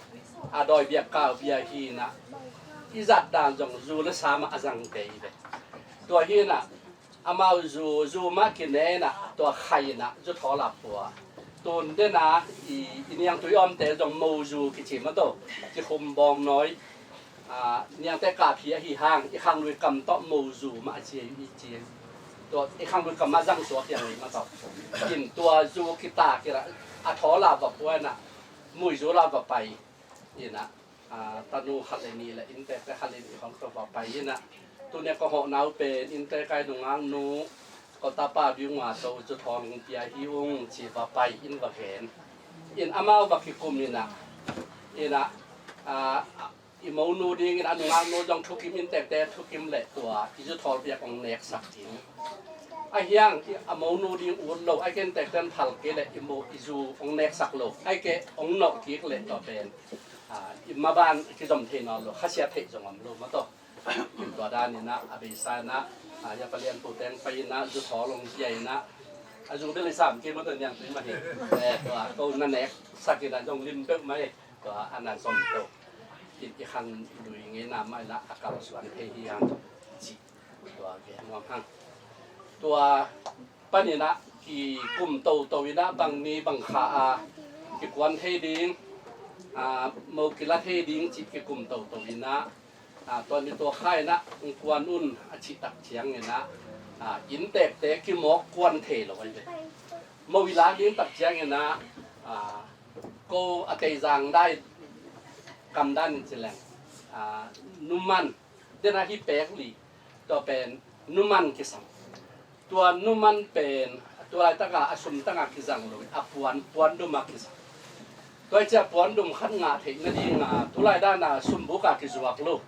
a dawi biak kau bia hi in ah, i zat dan zong zu le sa mah a zangte hi ve. Tua hi in ah, amau zu, zu mah kine in ah, tua khai in ah, zu thawl a pua. Tun den a, i, i niangtui awmte zong mo zu kici mah tawh, kikhum bawng nawi. A, niangte kap hi ahi hang, i khanglui kam tawh mo zu mah a ci, i ci. Tua, i khanglui kam mah zang suak hi a ngei mah tawh. In tua zu kitak in ah, a thawl a va pua in ah, mui zu la va pai in ah, a, tanu khat le nih le inntekte khat le nih hong tawh va pai in ah, tuni a ka hawh nau pen innte kai nungak nu, ko tapa biung a to zu thawl hong pia hi ung ci va pai in va gen. In amau va kikum in ah, in ah, a, a, i monu ding in a nungak nu zong thukim, inntekte thukim le tua i zu thawl biak hong neksak ding. A hiang, i, a monu ding ut lo, a inntekte phal kei le i mo, i zu hong neksak lo. A ke hong nolh kik le tua pen, a, i maban kizom thei nawn lo, khasiat theih zong om lo mah tawh. Tua dan in ah, a beisa in ah, a, ya palian pu teng pai in ah, zu thawl hong pia in ah, a zu bel i sam kei mah tawh niangtui mah hi. Eh, tua, ko na neksak in ah, zong lim peuh mah hi. Tua, a na zom peuh. I, i khanglui ngeina mah in ah, a kalsuan thei hi hang. Ci. Tua, gen nuam hang. Tua, panin ah kikum toto in ah, bang ni bang kha a kikuan thei ding, a, mo kila thei ding cih kikum toto in ah, a, tua ni tua kha in ah hong kuan un a cih tak ciangin ah, a, inntekte kimawk kuan thei lo ahi ve. Mo i lak ding tak ciangin ah, a, ko a teizang dai kam dan in ci leng, a, numan den a hi pek li, tua pen numan kisam. Tua numan pen, tua laitaka a sum tanga kizang lo, a puan, puan dum a kizang. Tua i cia puan dum khat ngah theih nadinga, tulai dana sumbuka kizuak lo.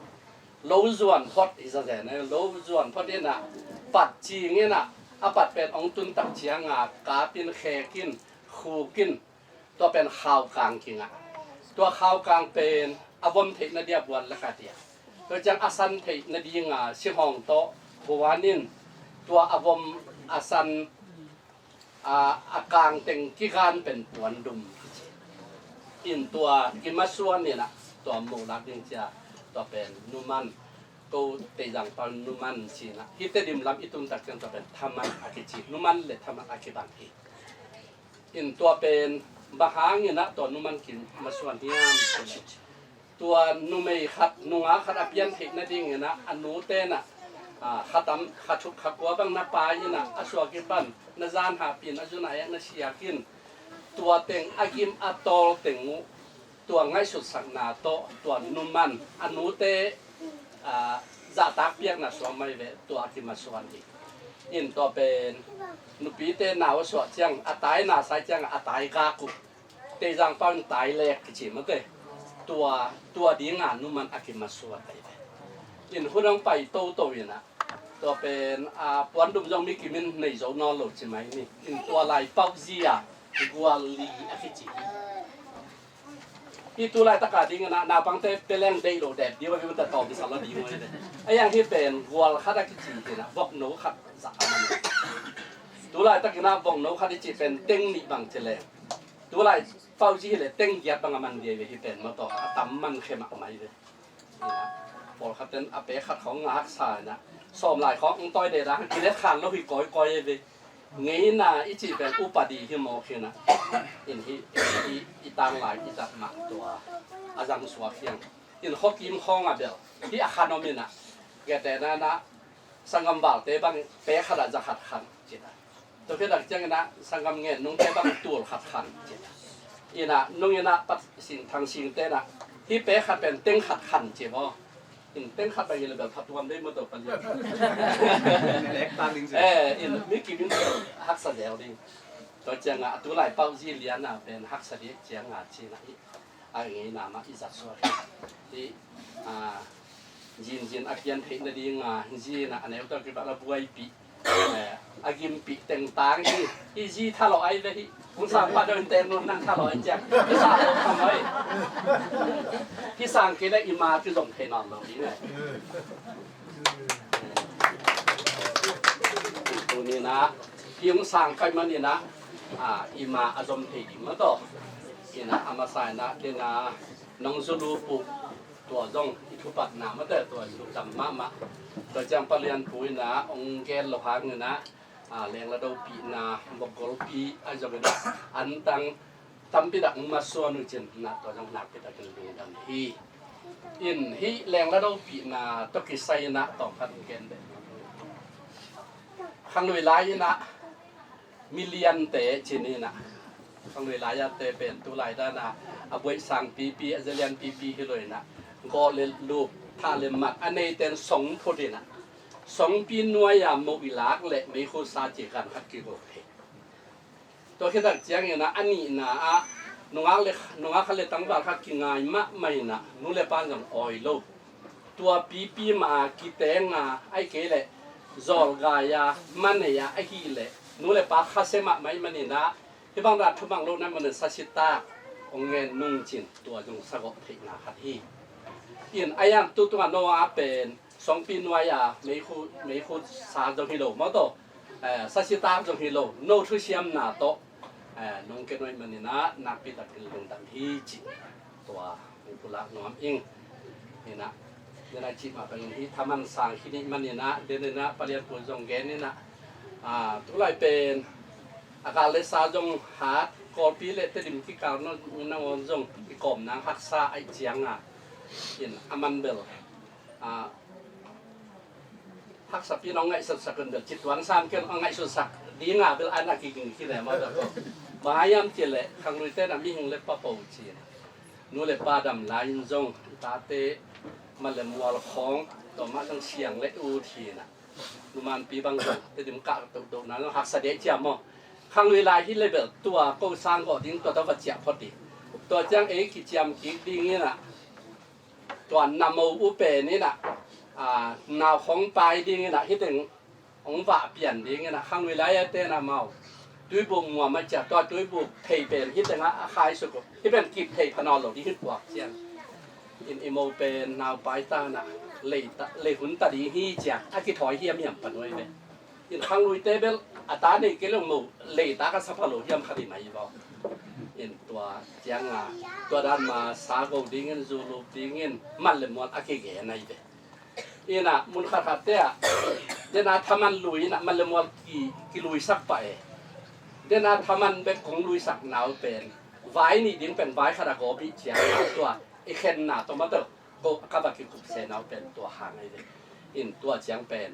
Lo zuan phot i zazen, lo zuan phot ina, pat cing ina, a pat pen ong tun tak cianga, kapin, khekin, khukin, tua pen khaukang kingah. Tua khaukang pen a vom theih nadia buan laka tia. Tua ciang a san theih nadinga singhawng tawh huanin tua a vom a san, a, a kang teng kigan pen puan dum kici. In tua kimasuan ina tua muh lak ding cia tua pen numan. Ko Teizang pau numan ci-in ah, hih Tedim lam i tun tak ciang tua pen thaman a kici, numan le thaman a kibang hi. In tua pen bang hangin ah tua numan kimasuan hiam? Tua numei khat, nungak khat a pian theih nadingin ah a nute in ah, ah, kha tam, kha thuk kha kua bang na pai in ah, a suak i pan na zan hahpih in, a zun a ek na siak in, tua teng a gim a tawl teng uh, tua ngaihsutsakna tawh tua numan a nute, ah, zahtak piakna suak mai ve, tua a kimasuan hi. In tua pen nupite nau a suah ciang, a tai na sai ciang a tai gak uh, Teizang pau in tai lek kici mate. Tua, tua dinga numan a kimasuan ahi ve. In hun hong pai toto in ah, tua pen, ah, puandum zong mi kimin nei zo nawn lo ci mai ni. In tua lai pauh zi a gual li a kici hi. Hih tu laitaka dingin ah naupangte peleng deih lo dep ding uh a, mi mata tawm sa lo ding uh a. A yang hih pen gual khat a kici hi in ah, vokno khat zah a man. Tu laitakin ah vokno khat i cih pen teng nih bang ci leng, tu lai pauh zi hi leh teng giat bang a man ding hi ve, hih pen mawtaw a tam man khe mahmah hi ve. Pawlkhat ten a pek khat khawng ngaksa in ah, sawm lai khawng hong tawi deda, kilet khan lo hi kawikawi hi ve. Ngeina i cih pen upadi hi mawk hi in ah. In hih, hih i tanglai i zat mah tua a zang suak hi hang. In khuakim khawng a bel hih a khan om in ah, gete na na sanggam valte bang pek khat ah za khat khan ci in ah. Tua khit tak ciangin ah sanggam ngen nungte bang tul khat khan ci in ah. In ah nung in ah Pat Sing, Thang Singte in ah hih pek khat pen teng khat khan ci maw. In teng khat bang hi leh bel pha tuam dei maw tua palian. Lek ta ding ci. Eh, in mi kim in haksa zel ding. Tua ciangah a tu lai pauh zi lian ah pen haksa ding ciangah ci in ah, a ngeina mah i zat suak hi. Hih, ah, zinzin a pian theih nadinga zi in ah a neu tawh kibat a buaipih, eh, a gimpih teng tang hi. Hih zi thalawh ahi ve hih. Hong sang pah deuh in teng nun nang thalawh ahi ciang, hih sang lo tham ahi. Hih sang kei leh i ma kizom thei nawn lo ding ahi. Tuni in ah hih hong sang pai manin ah, ah, i ma a zom thei ding maw taw. In ah a masa in ah, den ah nong zulu puh, tua zong i thupatna mate, tua i thupatna mahmah. Tua ciang palian pu in ah hong gen lo hangin ah, ah, lengla dopihna, bokgolpi a zong in ah, antang tampi dak masuan uh cin in ah, tua zong nakpi takin lungdam hi. In hih lengla dopihna tawh kisai in ah tawm khat hong gen deh. Khanglui lai in ah miliante cin in ah, khanglui lai-ate pen tu lai dan ah a buaih sang pipi, a zalian pipi hi lo in ah, gawh le lup, thah le mat a neiten song phut in ah, songpi nuai-a moh i lak le meikhu sa ci kan khat kigo thei. Tua khit tak ciangin ah a nihna ah nungak le, nungak khat le tangval khat kingai mahmah in ah, nu le pa zong awi lo. Tua pipi mah a kiteng a, ahih kei leh zawlgai a, manei a, ahih leh nu le pa khasia mahmah ahih manin ah, hih bang dan thumang lo na manin sasitak hong ngen nung cin, tua zong sagawh theihna khat hi. In a yang tu tungah Noah pen songpi nuai a meikhu, meikhu sa zong hi lo maw taw, eh, sasitak zong hi lo, no thusiamna tawh, eh, nong ken uh ahih manin ah nakpi takin lungdam hi ci. Tua hong pulak nuam ing. Hi in ah, den a cih mah bangin hih thaman sang khin ahih manin ah, den in ah palian pu zong gen in ah, ah, tu lai pen a kal le sa zong hat, Kawlpi le Tedim kikal nangawn zong i kawm nang haksa ahih ciang a, in a man bel, ah, haksa pi nong ngaihsutsak un bel, ci tuan sam ken a ngaihsutsak ding a bel an a kiging khin e maw bel. Bang a hiam cih leh khangluite in ah mihing le pa po ci in ah, nu le pa dam lai in zong i tate man le mual khawng, tua mah zong siang le ut hi in ah, numanpi bang zong Tedim kah tohtohna zong haksa deh ciam maw. Khanglui lai hi le bel tua ko sang gawh ding tua tawh va ciah phot ding. Tua ciang ei kiciam kik ding in ah, tua na mo uh pen in ah, ah, nau khawng pai ding in ah, hih teng hong vah pian ding in ah, khanglui lai-ate in ah mau, tuibuk muam a ciah, tua tuibuk thei pen hih teng ah a khai suk uh, hih pen kip thei pha nawn lo ding hi puak ciang. In i mo pen nau pai ta in ah, lei ta, lei hun ta ding hi ciah a kithawi hiamhiam pan uh hi ve. In khangluite bel a ta nei kei leh mo lei ta ka sa pha lo hiam kha ding mah hi vaw. In tua ciang a, tua dan ma sa go ding in, zu lup ding in, man le mual a kigen ahi ve. Ina mun khat khat te ah, dena thaman lui ina man le mual ki, kiluisak pah e. Dena thaman bek kong luisak nau pen vai nih ding pen vai khat a gawp ih ciang a tua i khenna tawh mah tawh ko ka va kikup se nau pen tua hang ahi ve. In tua ciang pen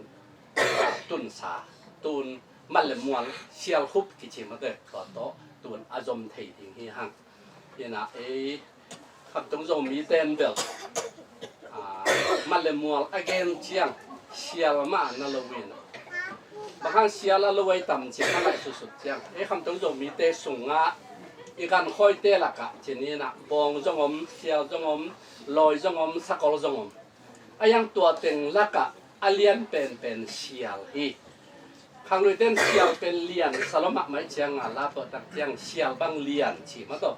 tunsa tun man le mual sial khup kici mah tawh tua tawh tun a zom thei ding hi hang. Ina ei Khamtung Zomi ten bel, ah, man le mual a gen ciang sial mah na lo in. Bang hang sial a lo ai tam ciang a laih susut ciang ei Khamtung Zomi te sungah i gan khawite lakah cin ina bawng zong om, sial zong om, lawi zong om, sakol zong om. A iang tua teng lakah a lian penpen sial hi. Khangluite in sial pen lian sa lo mahmah ih cianga la pawh tak ciang sial bang lian ci mah tawh.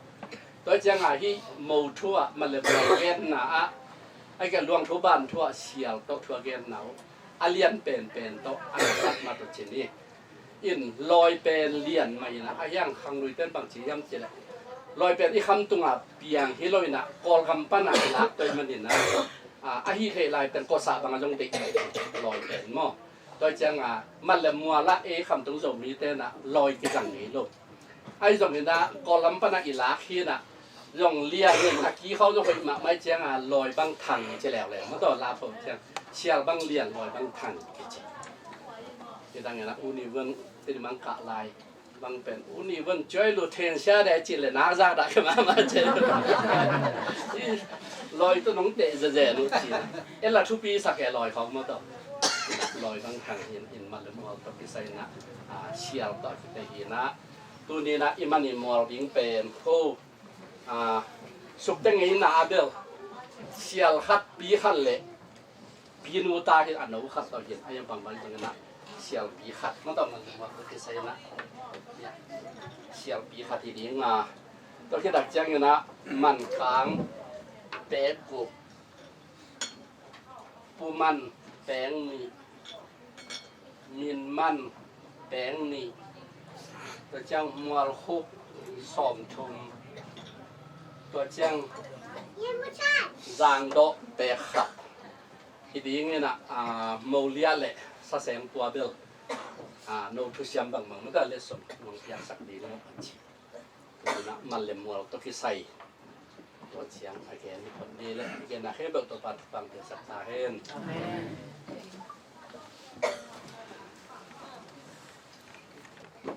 Tua ih cianga hih mo thu ah man le mual genna ah a kia luang thu ban thu ah sial tawh thu a genna uh a lian penpen tawh a napat mah tawh cin hi. In lawi pen lian mah ina a hiang khangluite in bang ci hiam cileh lawi pen i khamtunga piang hi lo ina Kawlgam pana i lak tawh i man ina, a, a hi thei lai pen kawsah banga zong deih mai lawi pen maw. Tua cianga man le muala ei Khamtung Zomi tena lawi kizang ngei lo. Ahi zong ina Kawlgam pana i lak hi ina zong lian in a kikhau zong hoih mahmah ih cianga lawi bang thang ci leuleu maw tawh la pho ciang sial bang lian lawi bang thang kici. Hi dang ina uni vun tin mang kah lai bang pen uni vun cuai lu then sia deh cin le nak zak dah khe mahmah cin. Lawi tu nong teh zeze nu cin. Ella thupi sak e lawi khawng maw tawh. Lawi bang thang in in man le mual tawh kisai na, a, sial tawh kite hi na. Tuni na i man i mual ding pen ko, a, sukte ngei na a bel sial khat pi khat le pinu ta hi a no khat tawh hin a yang bang bang ding na sial pi khat na tawh man le mual tawh kisai na. Sial pi khat hi ding a. Tawh hi dak ciang ina man kang pek guk, pu man peng nih, min man peng nih, tua ciang mual khuk sawm thum, tua ciang zang dawh pek khat. Hi ding ina, a, mo liah le saseng tua bel, a, no thusiam bang bang mah ta le som nong piaksak ding lo a ci. Ina man le mual tawh kisai tua ciang a gen hi phot ni le a gen a khe beuh tawh pan pang piaksak ta hen.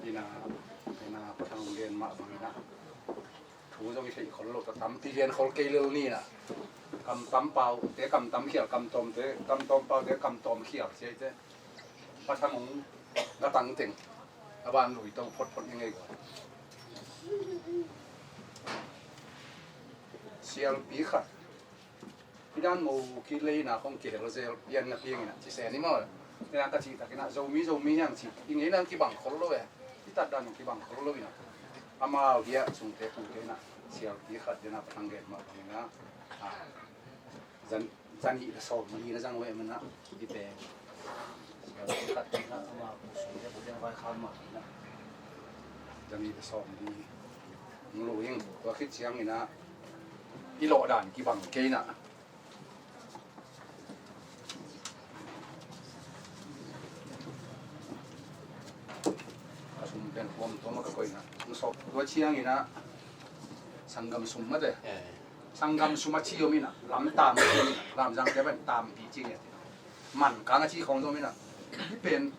Ina, ina pathang gen mah bang ina thu zong i theih khol lo ta tampi gen khol kei lel ni ina. Kam tam pau te kam tam khial, kam tawm te kam tawm pau te kam tawm khial cia i te. Pathang hong na tang teng a ban lui to phot phot i ngei kua. Sialpi khat i dan mo ki leina khong kihel zel pian na piang ina ci se ni maw. Ina ka cih tak ina Zomi Zomi hiang ci i ngei nang kibang khol lo e. I tat dan kibang khol lo ina. Amau hiah sungte pute ina sialpi khat dena pathang gen mah bang ina. Zan, zan hih le sawm li na zang weh mana i peng. Zan hih le sawm li. Ngulu ing tua khit ciang ina i lawh dan kibang kei ina. A sum pen huam tua ma ka koina. Tua ciang ina sanggam sum mate. Sanggam sum a ci om ina lam tam ina lam zang te pen tampi ci nge. Man kang a ci khong zom ina. Pen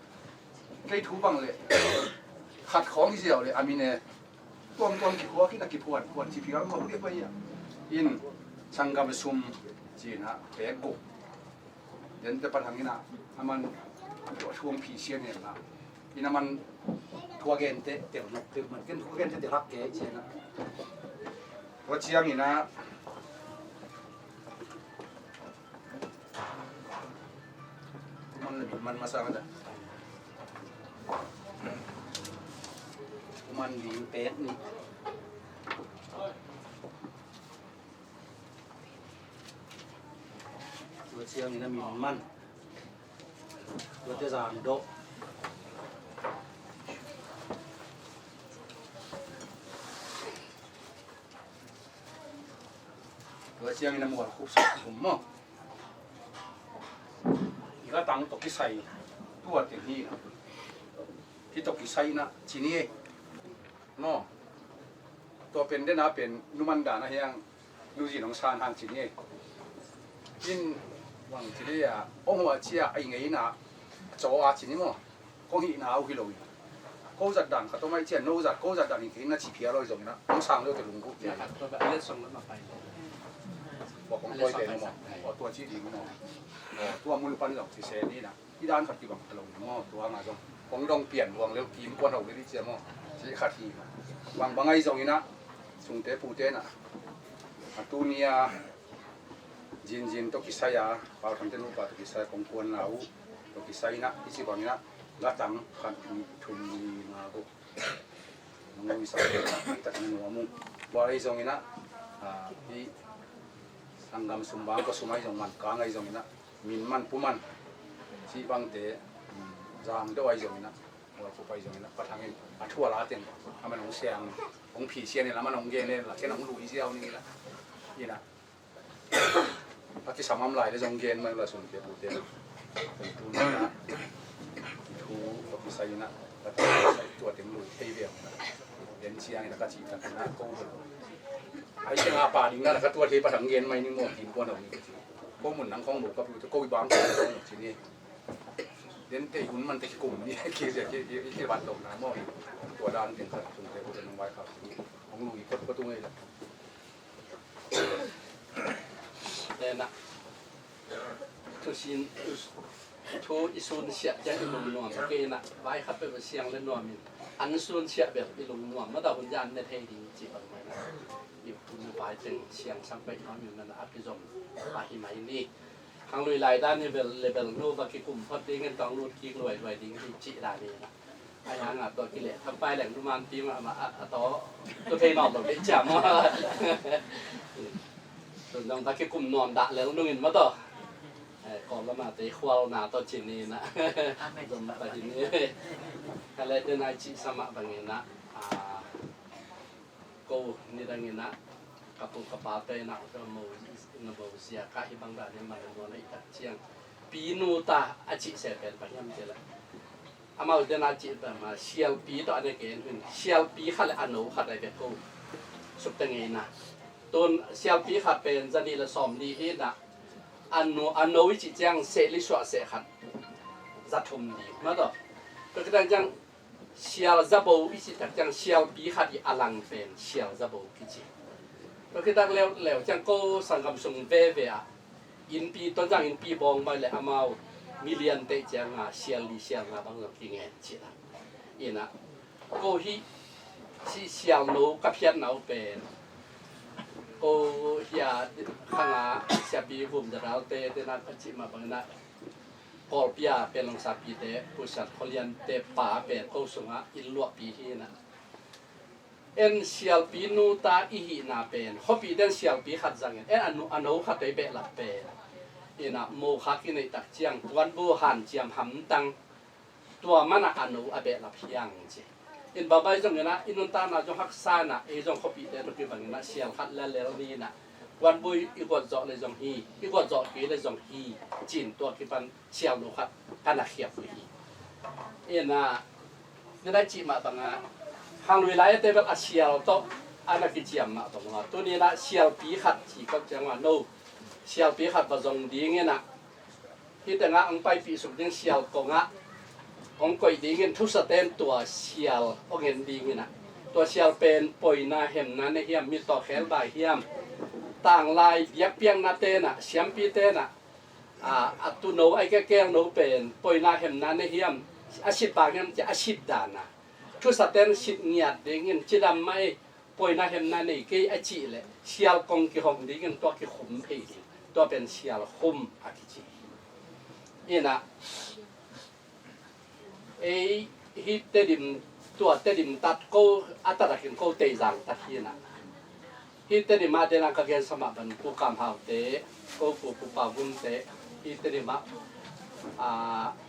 kei thu bang le khat khong i ziau le a mi ne. Tuam tuam kiphuak ina kiphuan phuan ci phial mawk dek pai ina. In sanggam sum ci ina pek guk. Den te pan hang ina aman tua thuang phi sia ne na. Ina man thua gen te tel tel man ken thua gen te tel hak ke ci ina. Tua ciang ina man le man masa ada. Man li pek ni. Tua ciang ina min man. Tua te zang dawh. Tua ciang ina mual khup sak thum maw. Latang tawh kisai tua teng hi. Hih tawh kisai na ci ni ei. Maw, tua pen dena pen numan dan a hiang nuzin hong san hang ci ni ei. In wang ci ni a hong hua cia a i ngeina a caw a ci ni maw. Kong hihna uh hi lo in ko zat dan khat om ai cia no zat ko zat dan hi kei na ci phia lo zong ina hong sang lo te lungbu cia. Tua kong toi te maw. Tua ci ding maw. Tua mun pan zong ci se ni na. I dan khat kibang ta lo maw, tua nga zong kong dong pian luang lel kim kuan ho lel i cia maw. Ci khat hi. Bang bang ai zong ina sungte pute na a tu ni a zinzin tawh kisai a pau thante nupa tawh kisai kong kuan lau tawh kisai ina i ci bang ina latang khat ni thum ni nga go. Nong ui sa tak ni nuam ung. Bua ai zong ina i sanggam sum bang ko sum ai zong man kang ai zong ina min man pu man ci bangte zang deuh ai zong ina. Ua pu pai zong ina pathang in a thua la teng a man hong siang hong phi sian in a man hong gen in la ken hong lui ziau ni ina. Ina a kisam am lai le zong gen mai la sun ke pu te na. Tu na thu a kisai ina a tua teng lui thei ve. Den siang ina ka ci tak na ko. Ai siang a pa ding na ka tua thei pathang gen mai ni mo kin ko na ni. Ko mun nang khong lo ka pu te ko i bang ko ci ni. Den te hun man te ki kum ni ki ki ki ban lo na mo. Tua dan den ka tung te ko den vai ka. Hong lu i kot ko tung ei la. Te na. Thu sin thu i sun sia ja i lung nuam ke na. Vai khat pe siang le nuam in. An sun sia bel i lung nuam ma da hun jan ne thei ding ci bang mai na. I hun vai teng siang sang pe nuam in na a ki zom. Pa hi mai ni. Khang lui lai dan ni bel le bel nu ba ki kum phot ding en tong lut kik luai luai ding hi ci dan ni na. Ai hang a to ki le thang pai leng nu man ti ma ma a to tu thei nop lo dei ciam. Tun dong ta ki kum nuam dah lel nung in ma to. Ko la ma te khual na to ci ni na. Dom ta ci ni. Ka le den ai ci sa ma bang in na. Ko ni dang ina ka pu ka pa te na ka mo na mo sia ka hi bang da ni ma mo na i tak ciang pi nu ta a ci se pen pa hiam te la. Amau te na ci ta ma sial pi to ane ken hun sial pi kha le ano kha dai be ko. Suk te nge na. Ton sial pi kha pen zani la som ni hi na. Ano ano i ci ciang se li sua se khat. Za thum ni ma to. Ka ka dang ciang sial zabo i ci tak ciang sial pi khat i a lang pen sial zabo ki ci. Tua ki tak leu leu ciang ko sanggam sung veve a innpi ton ciang innpi bawng bai le amau milian te ciang a sial li sial nga bang zong ki ngen ci la. Ina ko hi si sial no ka phiat nau pen ko hi a khanga siapi vum da dal te te na ka ci ma bang na Kawlpi a pen Longsapi te Pu Sian Khua Lian te pa pen ko sungah inn luahpi hi na. En sialpi nu ta i hihna pen khuapi den sialpi khat zangin en a nu a no khat ei behlap pen ina mo kha kineih tak ciang puanbu hanciam hamtang tua mana a no a behlap hiang ci. In babai zong ina i nuntakna zong haksa na ei zong khuapi te tuk i bang ina sial khat lalel ni ina puanbu i guat zawh le zong hi i guat zawh kei le zong hi cin tua kipan sial nu khat ka na khiap uh hi. Ina nidai cih mah banga hang lui lai a tebel a sial tawh a na kiciam mah banga tuni ina sialpi khat ci kawk ciang mah no sialpi khat va zong ding ina hih tengah hong paipih suk ding sial kongah hong koih dingin thusaten tua sial hong en ding ina tua sial pen poina hemna ne hiam mit tawh khelbai hiam tanglai biakpiakna tena siampi tena a, a tuno ai ka kelno pen poina hemna ne hiam a sit bang hiam cia a sit dana thusaten sit ngiat dingin cidam mai poina hemna nei kei a cih leh sial kong kihong dingin tua kikhum phei ding tua pen sial khum a kici. Ina ei hi Tedim tua Tedim tat ko a tatakin ko Teizang tat hi na. Hi Tedim a dena ka gen samah ban Pu Kam Hau te ko Pu Pu Pau Vum te hi Tedim a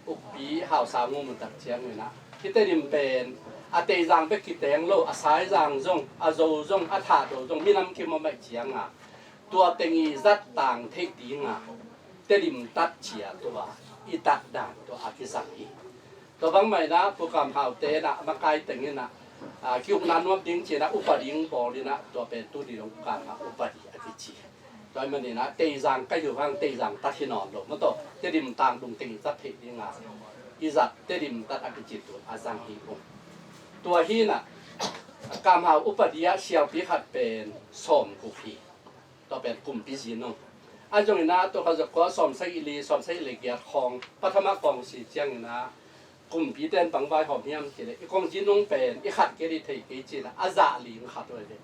ukpi hausa ngu mun tak ciang ina hi Tedim pen a Teizang bek kiteng lo a Saizang zong a Zo zong a Thado zong minam kim a maih cianga tua tengi zat tang theih dinga Tedim tat cia tua i takdan tua a kizang hi. Tua bangmah inah Pu Kam Hau te inah a makai teng inah, a, ki-ukna nuam ding ci inah upadi hong bawl inah tua pen tu ni dong Kam Hau upadi a kici. Tua ahih manin ah Teizang ka hi uh hang Teizang tat hi nawn lo maw tawh, Tedim tang dong teng i zat theih ding a, i zat Tedim tat a kici tu a zang hi ung. Tua hi inah Kam Hau upadi ah sialpi khat pen sawm guk hi. Tua pen kumpi zi nong. A zong inah tua kha zok kua sawm sagih li, sawm sagih li giat khawng, pathama kawng si ciang inah kumpi ten bang vaihawm hiam cih leh i kong zi nong pen i khat kei li thei kei ci inah a zah li in khat uh hi ve.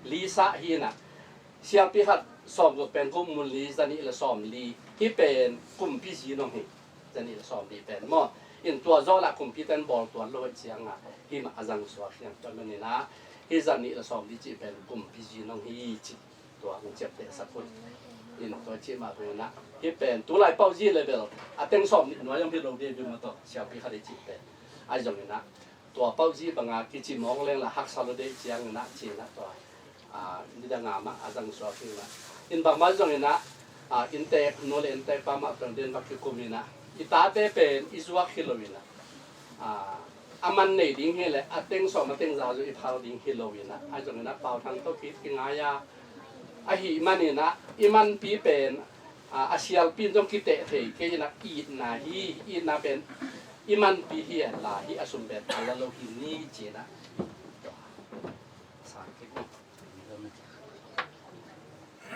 Li sah hi inah sialpi khat sawm guk pen guk mun li za nih le sawm li, hih pen kumpi zi nong hi. Za nih le sawm li pen maw. In tua zawh lah kumpi ten bawl tuan lo hi ciang a, hih mah a zang suak hiam tua manin ah hih za nih le sawm li cih pen kumpi zi nong hi ci. Tua hong ciapteh sak un. In tua cih mah bang inah hih pen tulai pauzi level a teng sawm nih nuai om hi lo ding maw tawh sialpi khat i cih pen. Ahi zong inah tua pauzi banga kici mawng leng lah haksa lo ding ciang inah ci inah tua, a, nidang a mah a zang suak hi inah. In bangmah zong inah, a, inntek nu le inntek pa mah peng den va kikum inah i tate pen i zuak hi lo inah, a, a man nei ding hi leh a teng sawm a teng za zong i phal ding hi lo inah, ahi zong inah Pau Thang tawh ki, kingai a, ahih man inah i manpi pen, a, a sialpi in zong kiteh thei kei inah itna hi, itna pen i manpi hi a la hi a sum pen a la lo hi ni ci inah.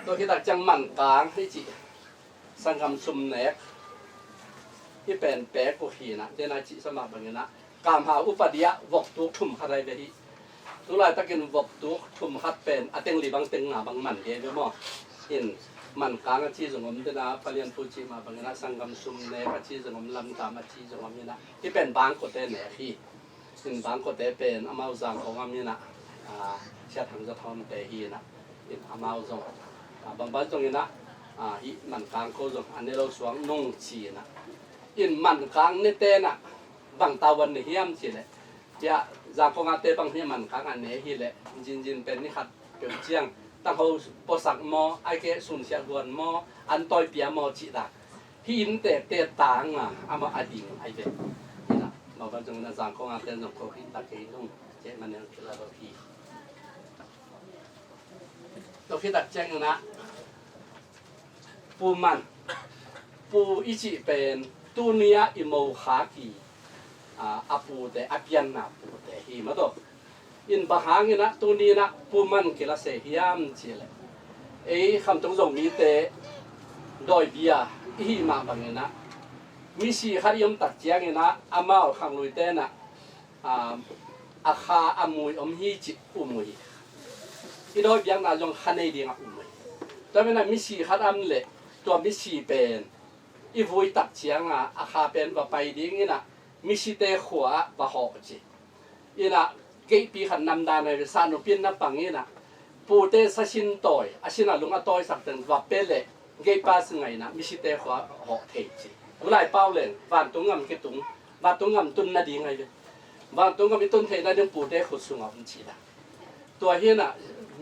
Tua khit tak ciang Mankang hi cih sanggam sum nek hi pen pek uh hi inah, den a cih sa mah bang inah Kam Hau upadi ah vok tuk thum khat ahi ve hi. Tulai takin vok tuk thum khat pen a teng li bang teng nga bang man hi ve maw. In Mankang a ci zong om, den a Palian Pu cih mah bang inah sanggam sum nek a ci zong om, lamtam a ci zong om inah hih pen Bangkok te nek hi. In Bangkok te pen amau Zangkong a mi inah, a, Sia Thang Za Thawm te hi inah, in amau zong, a, bang bang zong inah, a, hih Mankang ko zong a ne lo suang nong ci inah. In Mankang ne te inah bang tavuan ne hiam cih leh, tia Zangkong a te bang hi Mankang a ne hi leh, zinzin pen ni khat peuh ciang tangho puasak maw, ai ke sunsiah guan maw, an tawi pia maw cih dak. Hih inntek te tang a amah a ding ahi ve. Inah mawh bang zong inah Zangkong a ten zong ko hih tak kei nung ceh man neng kila lo hi. Tua khit tak ciang inah Pu Man, Pu i cih pen tuni ah i mo khak i, a, a pute, a pianna pute hi maw tawh. In bang hang inah tuni inah Pu Man kila se hiam cih leh, ei Khamtung Zomite dawi bia i hih mah bang inah misi khat i om tak ciang inah amau khangluite inah, a, a kha a mui om hi cih um uh hi. I dawi biakna zong kha nei ding a um uh hi. Tua manin ah misi khat a om leh tua misi pen i vui tak ciang a, a kha pen va pai ding inah misite khua ah va hawh ci. Inah geihpi khat namdan ahi ve, sahnupi in na pang inah pute sasin tawi, a sin a lung a tawisak teng va pia leh gate pass ngah inah misite khua hawh thei ci. Tulai pau leng vantung gam kitung, vantung gam tun nading ahi ve. Vantung gam i tun theih nading pute khut sungah om ci inah. Tua hi inah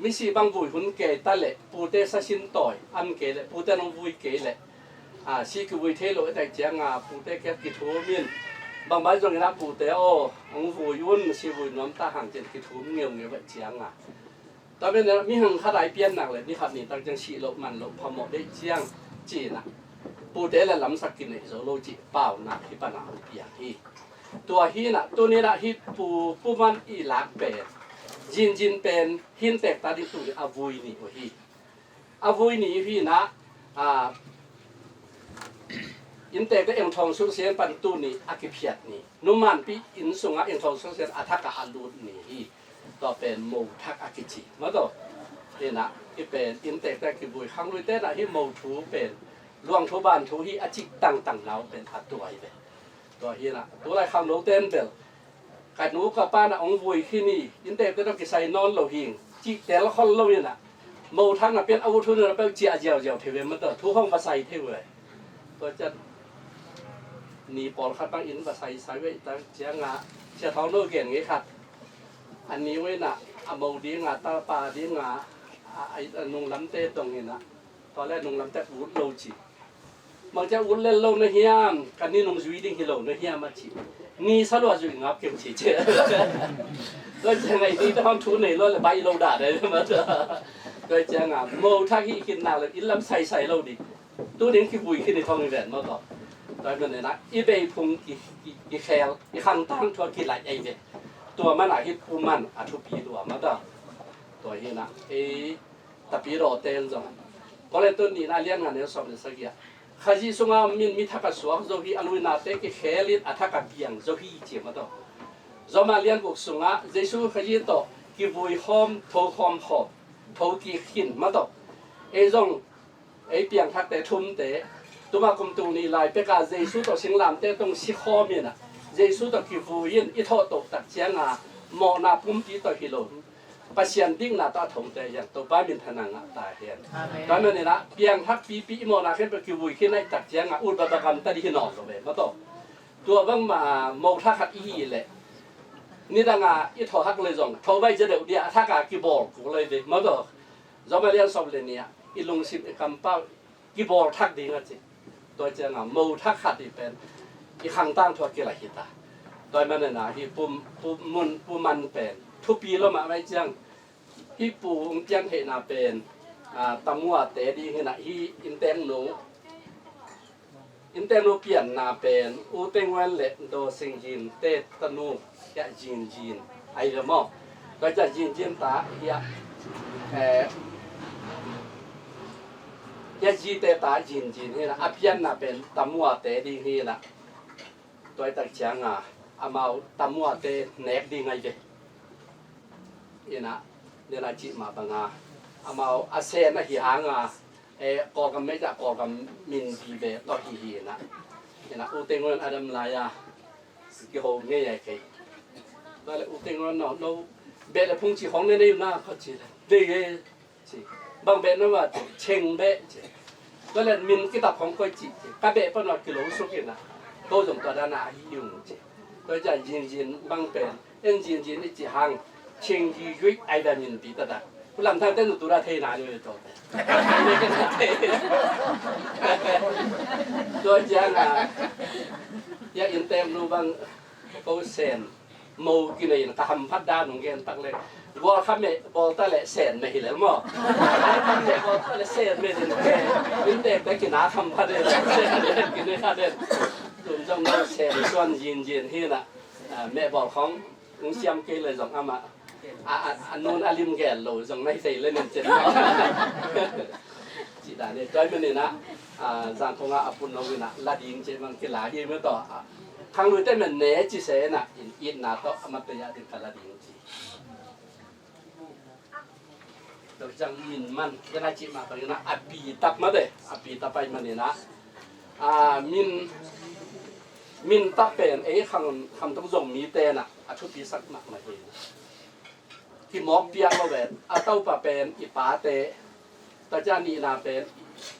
misi bang vui hun kei ta leh, pute sasin tawi a om kei leh, pute nong vui kei leh, a, si kivui thei lo i taih ciang a pute kiang kithum in, bang bang zong inah pute aw, hong vui un, si vui nuam ta hang ci-in kithum ngeungeu a ciang a. Tua manin ah mi hang khat a i pian nak leh ni khat ni tak ciang sih loh man loh phamawh deih ciang ci inah pute leh lamsak kineih zo lo cih paunak hi pan a hong piang hi. Tua hi inah tuni inah hih Pu, Pu Man i lak pen zinzin pen hih inntek ta ding tuni a vui ni uh hi. A vui ni uh hi inah, a, inntekte Eng Thawng Suk Sian pan tuni a kiphiat ni, Nu Manpi inn sungah Eng Thawng Suk Sian a thak ah a lut ni hi. Tua pen mo thak a kici maw tawh. Inah hih pen inntekte a kivui, khangluite inah hih mo thu pen luang thu ban thu hi a cih tangtang na uh pen a tuai ve. Tua hi inah tulai khanglote in bel ka nu ka pa na hong vui khin hi, inntekte tawh kisai nawn lo hing cih tel khol lo inah mo thak na pian a ut hun na peuh ciah ziauziau thei ve maw tawh, thu hong va sai thei ve. Tua ciang ni pawlkhat bang inn va saisai ve tak ciang a, Sia Thawng No gen ngei khat a ni uh inah a mo ding a, tapa ding a, a, a, a nunglamte dong inah, tua leh nunglamte ut lo ci. Bang ciang ut lel lo na hiam, ka ni nung zui ding hi lo na hiam a ci. Ni sa lua zui ngap keng ci ci. Tua ciang ai ni ta hong thu nei lo le bai lo da dai ma ta. Tua ciang a mo thak hi khin nak le i lam sai sai lo ding. Tu ding kivui khin i thong i ven ma tawh. Tua man nena i bei phung ki, ki, kikhel, i khangtang thua kilaih ei ve. Tua man a hi pu man a thupi lua ma tawh. Tua hi na ei Tapidaw ten zong. Korintu nihna lian nga neu sawm le sagih ah, Khazih sunga min mi thak a suak zo hi, a luinate kikhel in a thak a piang zo hi ci ma tawh. Roma lian guk sungah Jesu Khazih tawh kivui khawm, tho khawm khawm, tho kik khin ma tawh. Ei zong ei piangthakte thumte tuma kum tul nih lai peka Jesu tawh singlamte tong si khawm in ah, Jesu tawh kivui in i thawh toh tak cianga mawhna pumpi tawh hi lo. Pasian dikna tawh a thongte hian Topa minthanna ngah ta hen. Amen. Tua manin ah piangthak pipi i mawhna khempeuh kivui khin a i tak cianga ut baba gamta dih hi nawn lo ve ma tawh. Tua bangma mo thak khat i hi leh nidanga i tho hak le zong tho bai cia deuh dia a thaka kibawl kuk lo i ve ma tawh. Roma lian sawm le nih ah i lungsim i kampau kibawl thak ding a ci. Tua cianga mo thak khat i pen i khangtang thua kilaih hi ta. Tua manin ah hi pu, pu mun, pu man pen thupi lo mahmah i ciang hi pu ung pian theihna pen, a, Tamua te ding hi na hi inntek nu, inntek nu pianna pen U Teng Wen le Daw Sing Yin te tanu hiah Yin Yin ai ve maw. Tua ciang Yin Yin ta hiah, eh, hiah Zi te ta Yin Yin hi na a pianna pen Tamua te ding hi na. Tua i tak cianga amau Tamua te nek ding ai ve. Ina nena cih mah banga amau a sen ahi hanga, eh, Kawlgam mei ta Kawlgam min vive tawh hi hi na. Ina U Teng Wen a dam lai a kiho ngei ai kei. Tua le U Teng Wen no, no beh le phung ci hong ne nei na kho ci le dei e ci. Bang beh na wa ci, Cheng beh ci. Tua le min kitap hong koi ci ci. Ka beh pan wa kilo suk ina. Ko zong tua dana ahi yung ci. Tua ciang Yin Yin bang pen en Yin Yin i ci hang Ching Yi Yui ai da min pi ta ta. Ku lam thang ten tu da thei na ni to. Tua ciang a ya in tem lu bang ko sen mo kinei in ka hamphat da nung gen tak le. Gol kha me bol ta le sen me hi le mo. Gol kha me bol ta le sen me din ke. In tem te kina hamphat de sen me kine kha de. Tun jong mo sen suan Yin Yin hi na. A, meh bawl khawng ung siam kei le zong amah a, a, a nun a lim gel lo zong na hi thei le nen cen maw. Cih dan hi tua manin ah, a, zan thong ah a pun lo in ah la ding cih bang kila hi maw tawh, a, khangluite men ne ci se in ah in itna tawh a mat te ah ding ka la ding ci. Tua ciang min man, ken a cih mah bangin ah a pi tap mah de, a pi tap ai manin ah, a, min, min tap pen ei khang, khamtung Zommi ten ah a thupi sak mahmah hi. Kimawk piak lo ven, a topa pen i pate, tua ciang nihna pen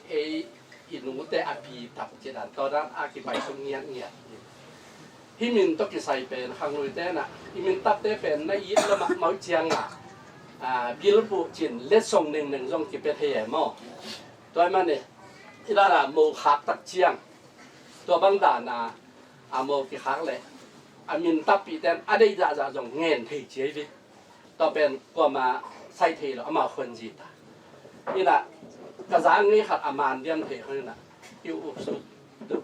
ei i nute a pi tap cih dan, tua dan a kipai sung ngiatngiat. Hih min tawh kisai pen khangluite in ah i min tapte pen na it lo mahmah uh ciangah, a, bilbuh cin letsong nengneng zong kipia thei e maw. Tua ahih manin i dan a mo khak tak ciang tua bang dan a, a, mo kikhak leh a min tappihte in a deih zahzah zong ngen thei ci hi ve. Tua pen kuamah sai thei lo, amau khuanzi ta. Ina ka za ngei khat a man diam thei hoi na. I u su du,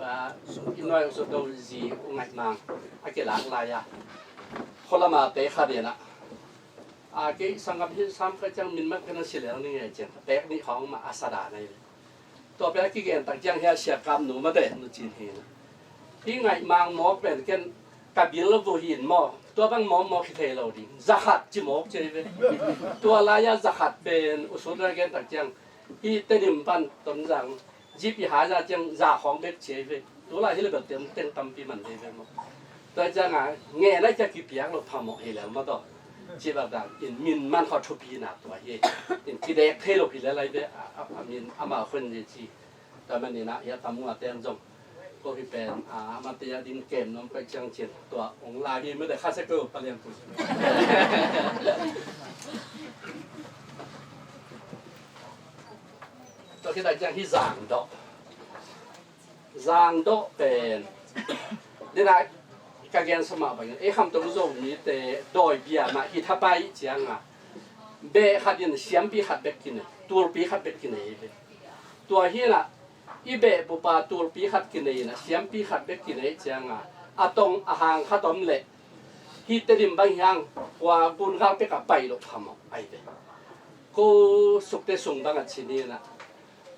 a, i nuai u su do zi u ngaih mang a kilak lai a. Kholama te khat ina. A, kei sanggam hi sam ka ciang min mat ka na si lel ni ngai ciang. Pek ni khawng ma a sa da nai. Tua pia kigen tak ciang hia sia kam nu mate nu cin hi. Hi ngaih mang mawk pen ken ka bil lo bu hin maw. Tua bang mawk mawk hi thei lo ding. Za khat ci mawk ci ve. Tua lai a za khat pen u sut na gen tak ciang hi Tedim pan Tonzang zip i ha za ciang za khawng bek ci ve. Tu lai hi le bel teng tampi man thei ve maw. Tua ciang a ngen a kia kipiak lo phamawh hi lel maw tawh. Ci bak dan in min man khaw thupina tua hi. In kidek thei lo hi lel lai ve a, a, a min amau khuanzi ci. Tua manin ah hia Tamua ten zong ko hi pen a, amate a din kem nuam pai ciang cin tua ong la hi mede kha se ko palian pu. Tua khit a ciang hi zang dawh. Zangdawh pen, dena ka gensa mah bangin ei khamtung Zomite dawi bia mah hi thapai cianga, beh khat in siampi khat bek kinei, tulpi khat bek kinei ve. Tua hinah i beh bupa tulpi khat kinei inah siampi khat bek kinei cianga, a tong a hang khat om leh hih Tedim bang hiang kua gungal pekah pai loh phamawh ai ve. Ko Sukte sung bangah cininah,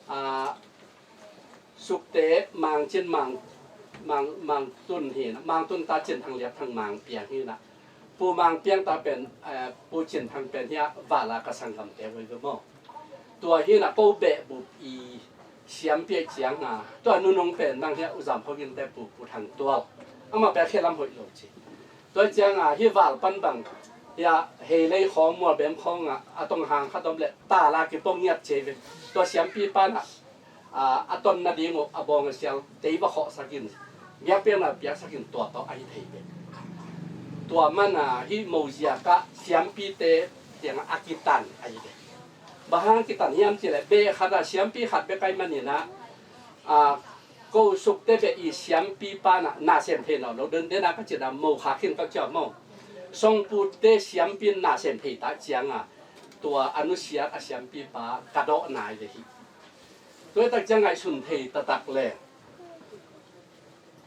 a, Sukte Mangcin Mang, Mang, Mangtun hinah, Mangtun ta Cin Thang Liap Thang Mang Piang hinah, Pu Mang Piang ta pen, eh, Pu Cin Thang pen hiah vala ka sanggamte voi ve maw. Tua hinah ko beh bup i siampi ai cianga, tua nunung pen nang hiah uzam hoginte Pu, Pu Thang Tual. Amah pen khelam hoih lo ci. Tua cianga hih val pan bang hiah Heilei khawng, Mualbem khawngah a tong hang khat om leh tala kipong ngiat ci ve. Tua siampi panah a, a ton nading uh a bawng a sial tei va khawhsakin, biakpiakna piaksakin tua tawh ahi thei ve. Tua mana hih mozia kah siampite tiangah a kitan ahi ve. Bang hang kitan hiam cileh beh khatah siampi khat bek ai maninah, a, ko Sukte beh i siampi panah nasem thei nawn lo den dena ka cina mo kha khin ka cia maw. Songpute siampi nasem thei ta cianga tua a nusiat a siampi pa ka dawh nai ve hi. Tua tak ciang ngaihsun thei taktak le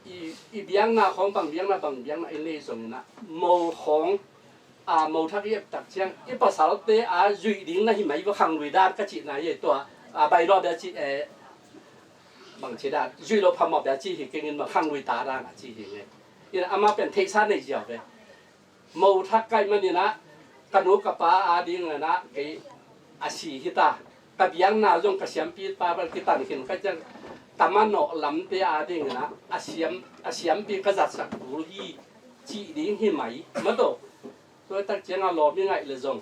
i, i biakna khawng bang biakna bang biakna i nei zongin ah mo khawng, a, mo thak i ep tak ciang i pasalte a zuih ding na hi mai va khanglui dan ka cihna hi tua, a, bai lua bia cih, eh, bang ci dan zuih lo phamawh bia cih hi kengin ma khanglui ta dan a cih hi nge. Ina ama pen theihsa nei ziau ve. Mo thak kaih maninah ka nu ka pa adinginah kei a si hita. Ka biakna zong ka siampi pa bal kitan khin ka ciang tamanawh lamte adinginah a siam, a siampi ka zatsak kul hi cih ding hi mai. Mataw. Tua tak cianga lawm i ngaih le zong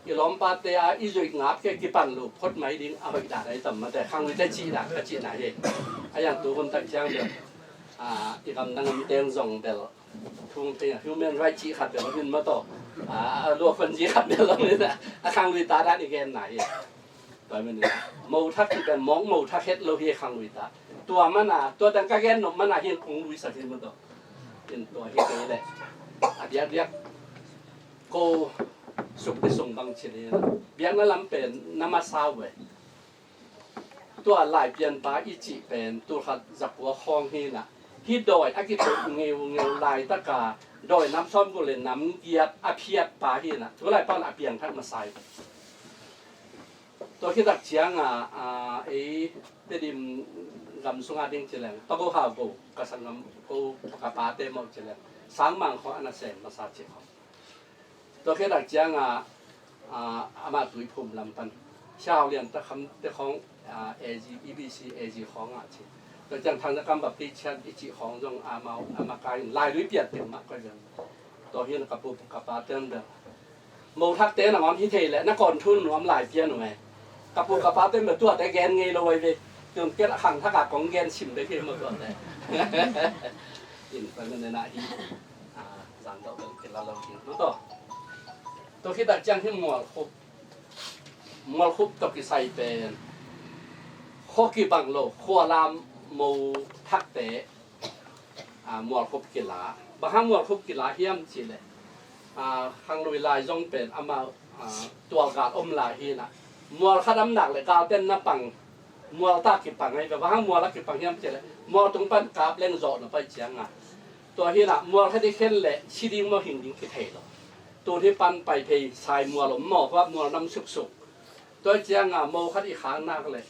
i lawmpate a i zuih ngap ke kipan lo phot mai ding a hoih dan ai tam mate khangluite cih dan ka cihna hi. A yang tu hun tak ciang bel, a, i gamdang am teng zong bel thung te human right cih khat bel min mataw, a, a luak khonzi khat bel min a, a khanglui ta dan i genna hi. Tua min mo thak cih bel mawk mo thak het lo hi khanglui ta. Tua mana tua dan ka gen nop mana hin kong lui sak hi mataw. In tua hi kei le a diakdiak ko Sukte sung bang ci le biakna lam pen na masa ve. Tua Laipianpa i cih pen tulkhat zakua khawng hinah hih dawi a kithuh ngeungeu laitaka dawi nam sawmguk le nam giat a phiatpa hinah tu laipan a piangthak masa hi. Tua khitak cianga, a, ei Tedim gam sunga ding cileng Pago Hau Go ka sanggam ko ka pate mawh cileng Sangmang khawng a nasem masa cih khawng. Tua khitak cianga, a, ama Tuiphum lam pan Siau Lian ta kham te khawng, a, A G, E B C A G khawngah ci. Tua ciang Thang Zakam Baptist Church i cih khawng zong amau ama kai in lailui piat teng mah koi zong. Tua hin ka pu ka pa ten bel mo thakte nangawn hi thei leh na kawn thun nuam lai pian uh e. Ka pu ka pa ten bel tuate gen ngei lo ai ve. Tun ket a khang thaka kong gen sim bek hi mo tuate. In pa nena hi. A, zan dawh bel kila lo hi mo to. Tua khitak ciang hi mual khup. Mual khup tawh kisai pen khua kibang lo, khua lam mo thakte, a, mual khup kila. Bang hang mual khup kila hiam cileh, a, khanglui lai zong pen ama, a, tual gal om lai hinah mual khat am nak le gal ten na pang, mual ta kipang ai ve. Bang hang mual a kipang hiam cileh mual tung pan kap leng zawh na pai cianga tua hinah mual khat i khen le si ding maw hing ding kithei lo. Tun hi pan pai phei sai mual om maw, mual nam suksuk. Tua cianga mo khat i khang nak le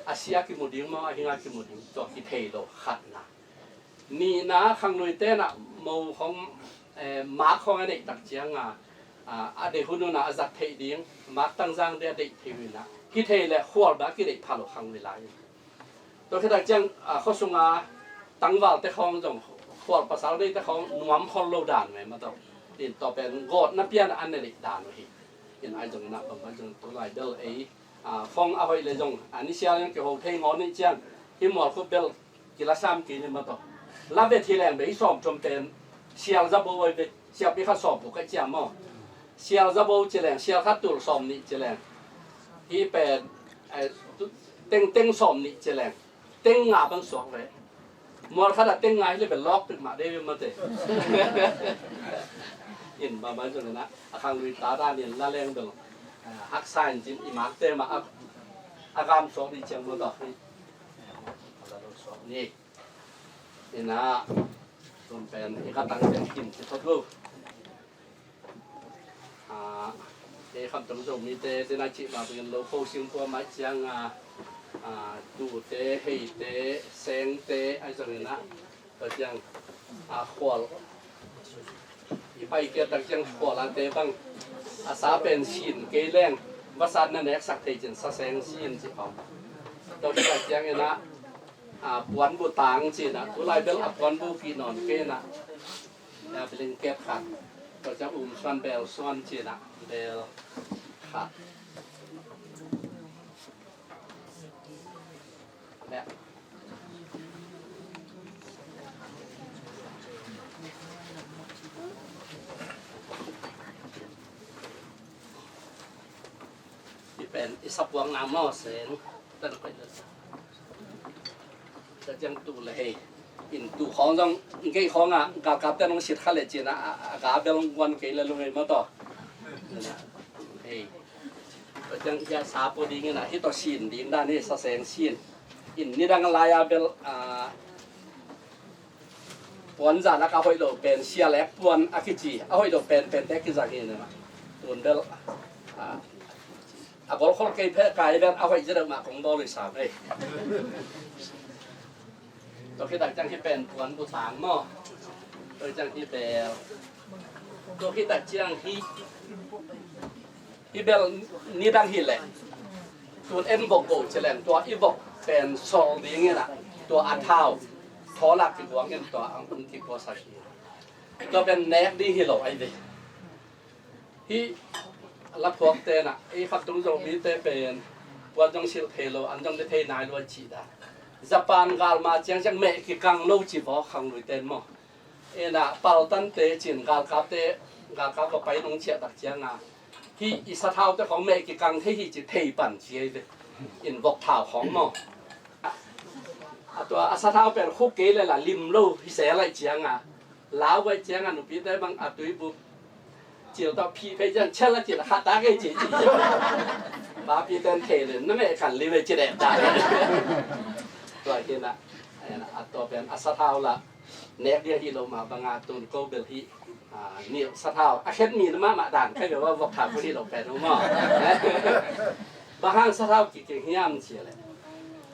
a sia kimu ding maw a hinga kimu ding tua kithei lo khatna. Nihna khangluite nah mo khong, eh, mak khong a neih tak cianga, a, a deih hun una a zat theih ding mak tangzang de a deih theih una kithei le khual ba kideih phalo khanglui lai. Tua khitak ciang, a, khuasunga tangvalte khawng zong khual pasal neite khawng nuam khol lo dan ve mataw. In tua pen gawtna pian an ne leh dan uh hi. In ai zong na bang ai zong tu lai bel ei, a, khawng a hoih le zong a ni sial in kiho thei ngaw nih ciang hi mual khup bel kila sam ki ni mataw. La ve thi leng be i sawm com pen sial za bo oi ve sial pi khat sawm bu ka ciam maw. Sial za bo ci leng sial khat tul sawm nih ci leng. Hi pen, eh, teng teng sawm nih ci leng. Teng nga bang suak ve. Mual khat a teng ngai le bel lawk pek mah dei ve mate. In ba mai zong na a khang lui ta dan in la leng bel, ah, haksa in cin i mak te mah a, a gam sok ni ciang lo dok ni. A la lo sok ni. Ina tun pen i ka tang te kin ci thot lo. Ah, ei Khamtung Zomite, tena cih mah bangin lo kho singkua mai ciang a, ah, tute, heite, sengte, ai zong ina, tua ciang, ah, khual. I pai kia tak ciang khual a te bang, a sa pen sin kei leng, va san na neksak thei cin sa seng sin ci khawng. Tua tak ciang ina, ah, puan bu tang cina, tulai bel a puan bu ki nawn kei na. Ya, bel in kep khat. Tua ciang um suan bel suan cina, bel khat. Ya. I pen, i sapuang na maw seng. Tan koih. Tua ciang tu le hei. In tu khawng zong, gei khawng a, galkap te nong sit kha le cin a, a, a ga bel guan kei le lungei ma tawh. Hei. Tua ciang hia sa pua ding in a, hi tawh sin ding dan hi sa seng sin. In nidang lai a bel, a, puan zan a ka hoih lo pen, sia lek puan a kici, a hoih lo pen, pen te kizang hi na. Tun bel, a, a gol khol kei phe kai bel, a hoih zia deuh mah kong bawl i sa mei. Tua khit tak ciang hi pen puan bu sang maw. Tua ciang hi bel. Tua khit tak ciang hi, hi bel nidang hi leh. Tun en vok go ci leng tua i vok pen sol ding in a. Tua a thau. Thaw lak kikuang in tua ang un kikuang sa hi. Tua pen nek ding hi lo ai ve. Hi la phuak te na, ei Khamtung Zomite pen puan zong silh thei lo, an zong le thei nai lo a ci da. Japan galma ciang ciang meh kikang lo ci vawk khang lui ten maw. Ena paltan te cin galkap te, galkap va pai nong ciah tak ciang a. Hi i sathau te khong meh kikang thei hi ci thei pan ci ei ve. In vok thau khong maw. A tua a sathau pen khuk kei le la lim lo hi se lai ciang a. Lau vai ciang a nupi te bang a tui bu cil tawh phih phei ciang chel a cil a khat ta kei ci ci. Papi ten thei le na me kan li ve ci deh ta. Tua hi na, a tua pen a sathau la nek dia hi lo ma bang a tun ko bel hi. A, nil sathau a khet mi na ma ma dan kai bel va vok thau ko hi lo pen ma. Bang hang sathau kikeng hiam ci le.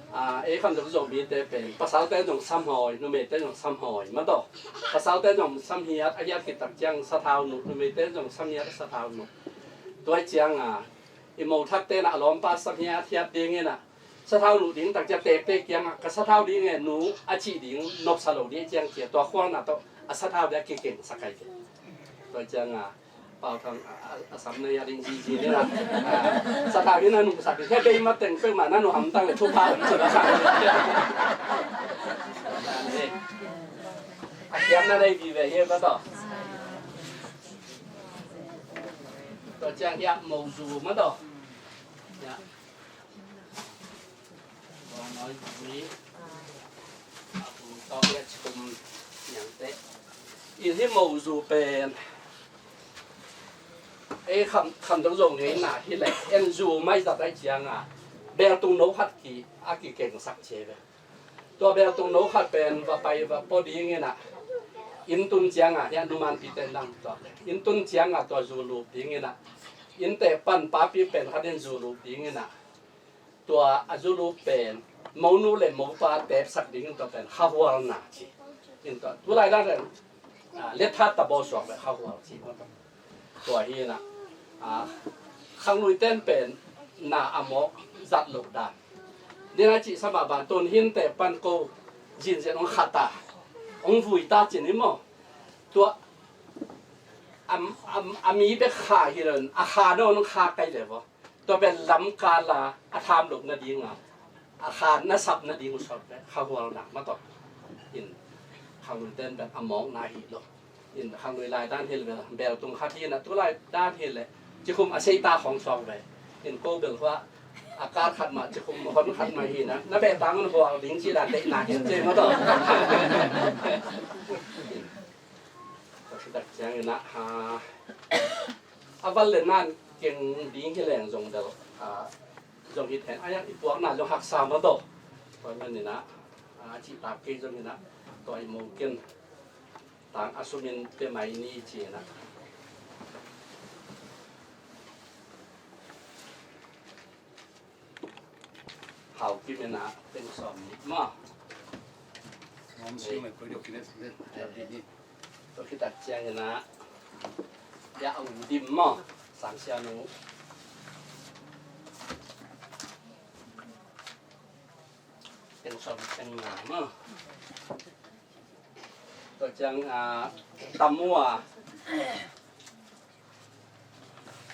A, ei Khamtung Zomite pen, pasalte zong samhawi, numeite zong samhawi, ma tawh. Pasalte zong samhiat, a hiat khit tak ciang sathau nuh, numeite zong samhiat, sathau nuh. Tua ciang a, i mo thakte na a lawmpa samhiat, hiat ding in a, sathau nuh ding tak ciang tekte kiang a, ka sathau ding e nu, a cih ding, nopsa lo ding ciang cia, tua khualna tawh, a sathau ding a kikeng sa kai ke. Tua ciang a, Pau Thang, a, a, a sam na ya ding ji ji ni la. A, sa ta ni na nu sa ti. He bei ma teng pek ma na nu ham tang le thu pa ci la sa. A kiam na nei bi ve he ma to. To ciang ya mo zu ma to. Ya. Bawng nawi zui. A kum tawk le cikum niangte. I hi mo zu pen. Ei kham, kham dong zo ngei na hi le. En zu mai zat ai ciang a. Bel tung no khat ki, a ki keng sak cie ve. Tua bel tung no khat pen va pai va po ding in a. Inn tun ciang a, hia numan pi ten dang tua. Inn tun ciang a tua zu lup ding in a. Inn te pan pa pi pen khat in zu lup ding in a. Tua a zulu pen monu le mopa tepsak ding in tua pen khahual na ci. In tua tulai dan ren, a, lethat ta bo suak le khahual ci. Tua hi na, a, khanglui ten pen na a mawk zat lo dan. Dina ci sama ban tun hin te pan ko zin zin ong khata, ong vui ta ci ni mo. Tua am, am, a mi bek kha hi ren, a kha no ong kha kai le bo. Tua pen lam kal a, a tham loh nading a, a khan na sap nading uh sawt pen khahual nak ma tawh. In khanglui ten pen a mawk na hi lo. In khanglui lai dan hi le bel, bel tung khat hi na tu lai dan hi le, cikhum a sei ta khong sawk ve. In ko bel hua, A kar khat mah ci khum hon khat mah hi na, na beh tang un hual ding ci dan deihna hi ci mah tawh. Tua khit tak ciangin ah, ah, a val le nan keng ding hi leng zong bel, ah, zong hi then, a yang i puakna zong haksa mah tawh. Tua manin ah, ah, cihtak kei zongin ah, tua i mo ken tang a sumin pia mai ni ci-in ah. Hau kim in ah teng sawm nih maw. Sawm sing le poi dok kinet le. Tua khit tak ciangin ah, ya a u dim maw. Sang Sianu. Teng sawm teng nga maw. Tua ciang, ah, tam uh a,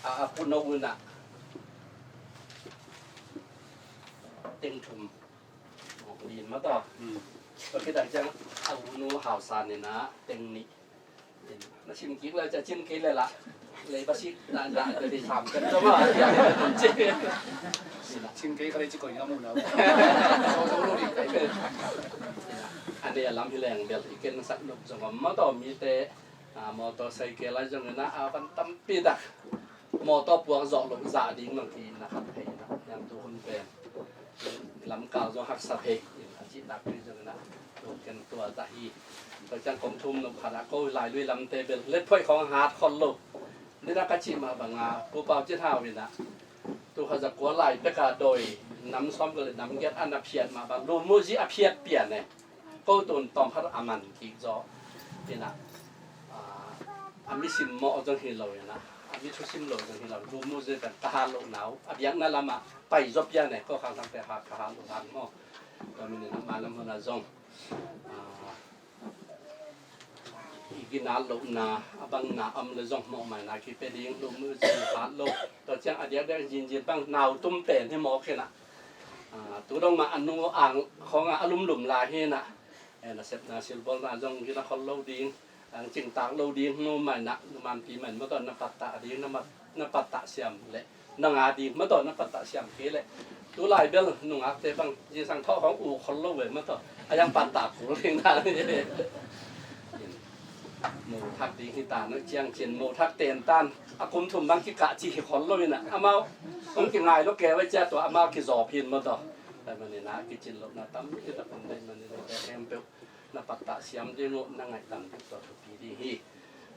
a, a pun uh na. Teng thum. Ong lin mah tawh. Hmm. Tua khit tak ciang a u nu Hau San in ah teng nih. Na sim kik le ca cin kei le la. Lei ba sik na na te di sam kan tawh maw. Cin kei ka lei ci koi na mu na. So so lo di kai. A nih a lam hi leng bel i ken sak nop zong om mah tawh mite, ah, motorcycle lai zongin ah, a van tampi tak motor puak zawh loh zah ding nong ki na khat thei na. Yang tu hun pen lamkal zong haksa thei in a cihtak pi zongin ah tu ken tua zah hi. Tua ciang kong thum nop khat ah ko Lailui lamte bel let phoih khong hat khol lo. Nidang ka cih mah bang a Pu Pau Cin Hau in ah tu kha za kua lai pek a dawi nam sawm ka le nam giat a na phiat mah bang lu mu zi a phiat pian e. Ko tun tawm khat a man kik zaw. In ah, ah, a mi sim mawh zong hi lo in ah, a mi thu sim lo zong hi lo. Lu mu zi kan ka hat loh nau a biakna lam ah pai zaw pian e. Ko khang tangte hat ka hat loh hang maw. Tua manin ah mailam hun ah zong, ah, i ginat lohna a bang na om le zong mawhmaina kipia ding, lum zin hat lo. Tua ciang a diakdiak zinzin bang nau tum pen hi mawk hi na. Ah, tu dong mah a nu ang khong ah a lumlum lai hi na. Eh, na sepna silbawlna zong gina khol lo ding. Ang cingtak lo ding nu mai na, nu manpi mai mah tawh na pattah ding, na mat, na pattah siam le na nga ding mah tawh na pattah siam kei le. Tu lai bel nungakte bang zingsang thawh hong u khol lo ve mah tawh a yang pattah kul ding na. Mo thak ding hi ta na ciang cin mo thak ten tan a kum thum bang kikah ci hi khol lo in a amau hong kingai lo kei vai cia tua amau kizawp hin mah tawh. Tua manin a kicin lohna tam hi ta kum dei manin a khempeuh na pattah siam ding uh, na ngaihlam ding tua thupi ding hi.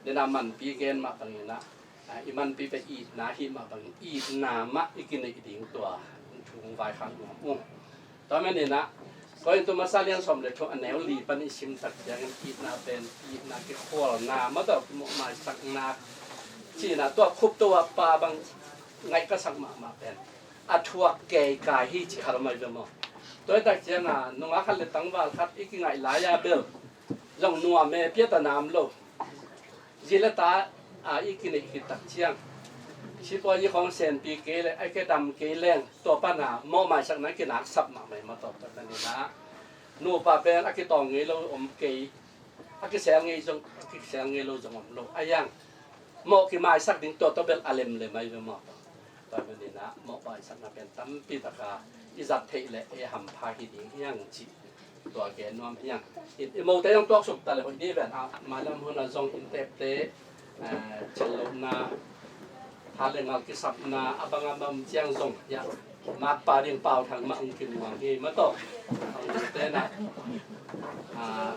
Dena manpi gen mah bangin ah, ah, i manpi pen itna hi mah bangin itna mah i kineih ding tua thu hong vaikhak nuam uh. Tua manin ah, Korintu masa lian sawm le thum a neu li pan i sim tak ciangin itna pen, itna kikhualna mah tawh kimawh maisakna cihna tua khup tua pa bang ngaih ka sak mahmah pen a thuak keikai hi cih kha lo mai ve maw? Tua hi tak ciangin nungak khat le tangval khat i kingaih lai-a bel zong nuam e, piata nam lo. Zi le ta a i kineih khit tak ciang sipuazi khong senpi kei le a i kedam kei leng tua pana mawh maisakna kinaksap mahmah mah tawh tua na ni na. Nupa pen a kitawng ngei lo om kei, a kisel ngei zong, a kisel ngei lo zong om lo. A yang mawh kimaisak ding tua tawh bel a lemlem ahi ve maw? Tua manin ah mawh maisakna pen tampi taka i zat theih leh ei hampha hi ding hiang cih tua gen nuam hiang. I, i mote zong tuaksuk ta le hoih dih ven ah, mailam hun ah zong inntekte, eh, cil lohna, tha le ngal kisapna a bang a bang ciang zong hiah makpa ding Pau Thang mah hong kimuang hi mah tawh. Hong te na, ah,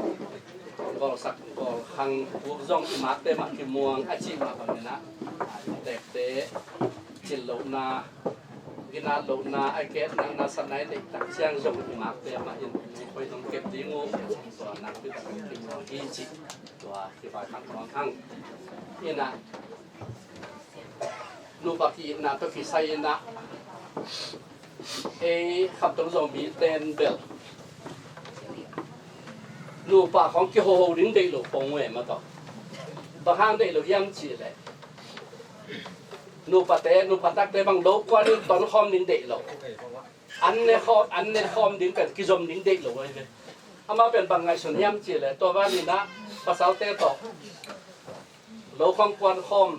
gawlsak gawlkhang buk zong i makte mah kimuang a cih mah bangin ah, ah, inntekte cil lohna, ginat lohna, a ket na, na sa nai deih tak ciang zong i makte mah in nong khoi nong kep ding uh, tua nakpi tak kimuang hi cih tua kivaikhak nuam hang. Ina nupa ki-itna tawh kisai ina ei Khamtung Zomi ten bel nupa khong kihoho ding deih lo pong uh e mah tawh. Bang hang deih lo hiam cih leh nupate, nupa takte bang lo kuan in ton khawm ding deih lo. An ne khawm, an ne khawm ding pen kizom ding deih lo ahi ve. Amau pen bang ngaihsun hiam cih leh tua van in ah pasalte tawh lo khong kuan khawm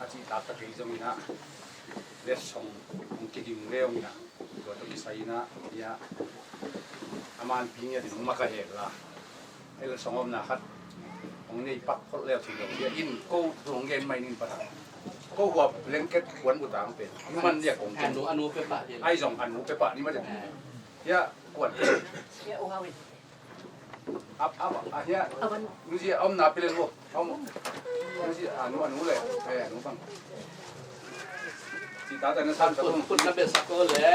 a cihtak ta kei zongin ah, letsong hong kiging le hong inah, tua tawh kisai inah, ia, a manpi ngia ding hong makaih hek la. Ei letsong omna khat hong nei pak kholh leu cin lo, ia in ko hong gen mai ning pana. Ko hua blanket kuan butang pen i man dia kong ken. Anu, anu pe pah dia. Ai zong anu pe pah ni ma dia. Ia kuan. Ia, oh, hawin. Ap, ap, ah, hia. Awan. Nuzi, om na pelen wo. Om. Nuzi, ah, nu, ah, nu le. Eh, nu bang. Si ta ta na san sa kong. Put na be sa ko le.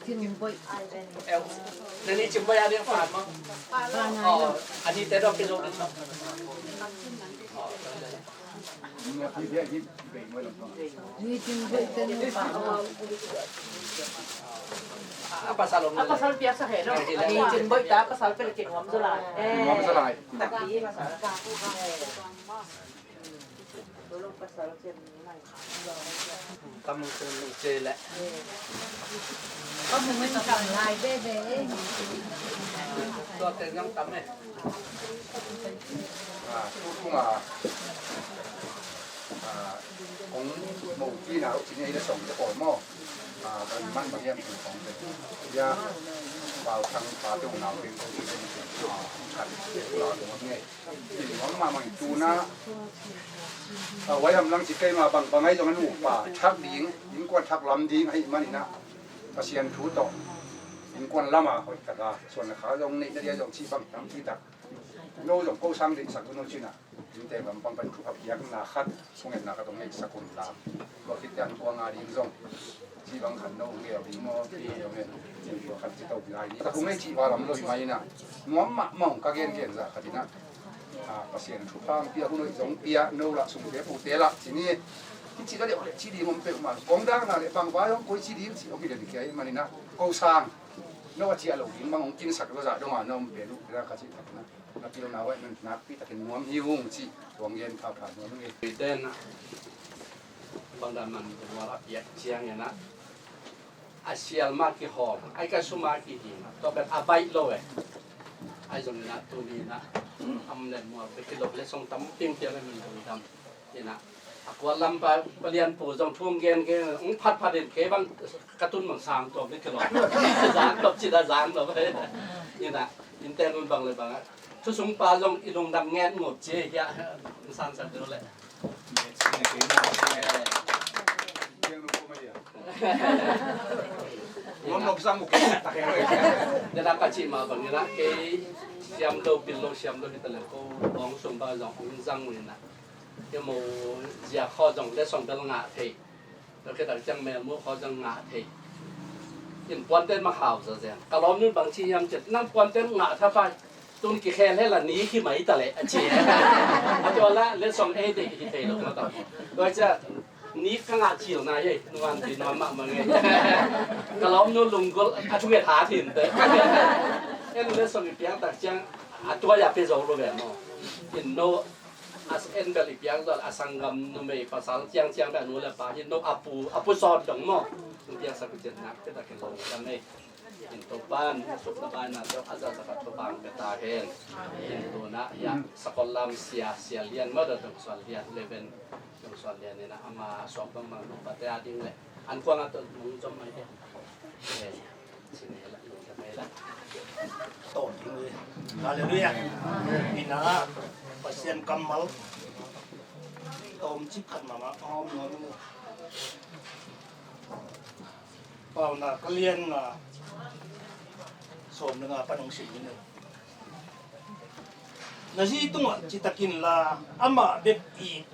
Cimboih. Nani cimboih a ding fan maw? Fan a. Oh, ani te dong pilo ding maw? Ni cimboih te ni fa. A pasal om. A pasal piaksa he no. Ni cimboih ta pasal pel kin om zula. Om zula. Tapi pasal. Tam tung tung ci le. Tua te nyang tam e. A, tu tung a, a, kong mo pi na u ci ni le song te ko mo. A, kan man ma yam tu kong te. Ya, pau thang pa te u nau te ko ci le ni. A, kan la tu ne. Nuam mahmah in tu na, a, huai hamlang ci keima bangbang ahi zong a nupa thak ding, innkuan thak lam ding ahih manin ah, Pasian thu tawh innkuan lam a hoih tak a suan le kha zong neih na dia zong cih bang tampi tak. No zong ko sang deihsak un no ci na, innte lam pang pan thupha piakna khat, sungetna khat hong neihsak un la. Tua khit ciang tua nga ding zong cih bang khat no hong gel ding maw, pi hong en, tua khat ci to pi lai ni. Ka kung ei cih va lam lo hi mai na, nuam mahmah hong ka gengen zah khat in ah, a, Pasian thupha hong pia, hun hoih zong pia, no lah sungte pute lah ci ni. Hi cih la deuh leh ci ding om peuhmah, kong dakna leh bang vai hong koi ci ding cih hong hi den kia hi manin ah, ko sang no a ciah lo ding bang hong kinsak lo zah dong a na om pen uh, ka cih tak na. Na pilna huai man nakpi takin nuam hi ung cih tuang gen phapha nuam hi. Tuite na bangdan man buar a piak ciangin ah, a sial mah kihawm, ai ka sum a kihing, tua pen a baih lo e. Ai zong in ah tuni in ah am len mual bek hi lo le song tam ping piang a min dam. Ina, a kual lam pa, palian pu zong thu hong gen gen, hong phat phat in kei bang ka tun bang sang tuam ding kilawm. Zang tuam cih dah zang tuam. Ina, innte nun bang le bang a, thu sung pa zong i lungdam ngen ngop ci hia, hong sang sak deuh le. Nuam nuam sang mu kei tak e. Ina ka cih mah bang ina kei siam lo, pil lo, siam lo hi ta le ko bawng sung bang zong hong zang ina. Hi mo zia khaw zong le song bel ngah thei. Tua khit tak ciang melmu khaw zong ngah thei. In puanten mah hau zazen. Ka lawm nun bang ci hiam cih, nang puanten ngah tha pai. Tun kikhel hel a ni khi mai ta leh a ci. A tua lah le song ei deih hi thei lo mah ta. Tua ciang ni ka ngah cil na hi. Nuan ti nuan mahmah ngei. Ka lawm nun lunggulh a thunget hat hi in teh. En le song i piang tak ciang a tua ya pe zo lo ve maw. In no A en bel i piak zaw a sanggam numei pasal ciangciang bel nu le pa hi no a pu, a pu sawt dong maw. Nu piaksak uh cian nak te takin lo dam ei. In Topan sukna baina tawh a za zakat tawh bang pe ta hen. In tuna ya sakol lam sia, sia lian maw da dong suan lian leven. Dong suan lian ina ama suak bang bang nu pa te a ding le. An kuang a tawh mung zom mai te. Tawm ding hi. Halleluiah. Ina Pasian kammal tawm cik khat mahmah a om nuam hi. Paunak a lian nga sawm le nga pan hong sim hi. Na zi tungah citakin la amah bek it,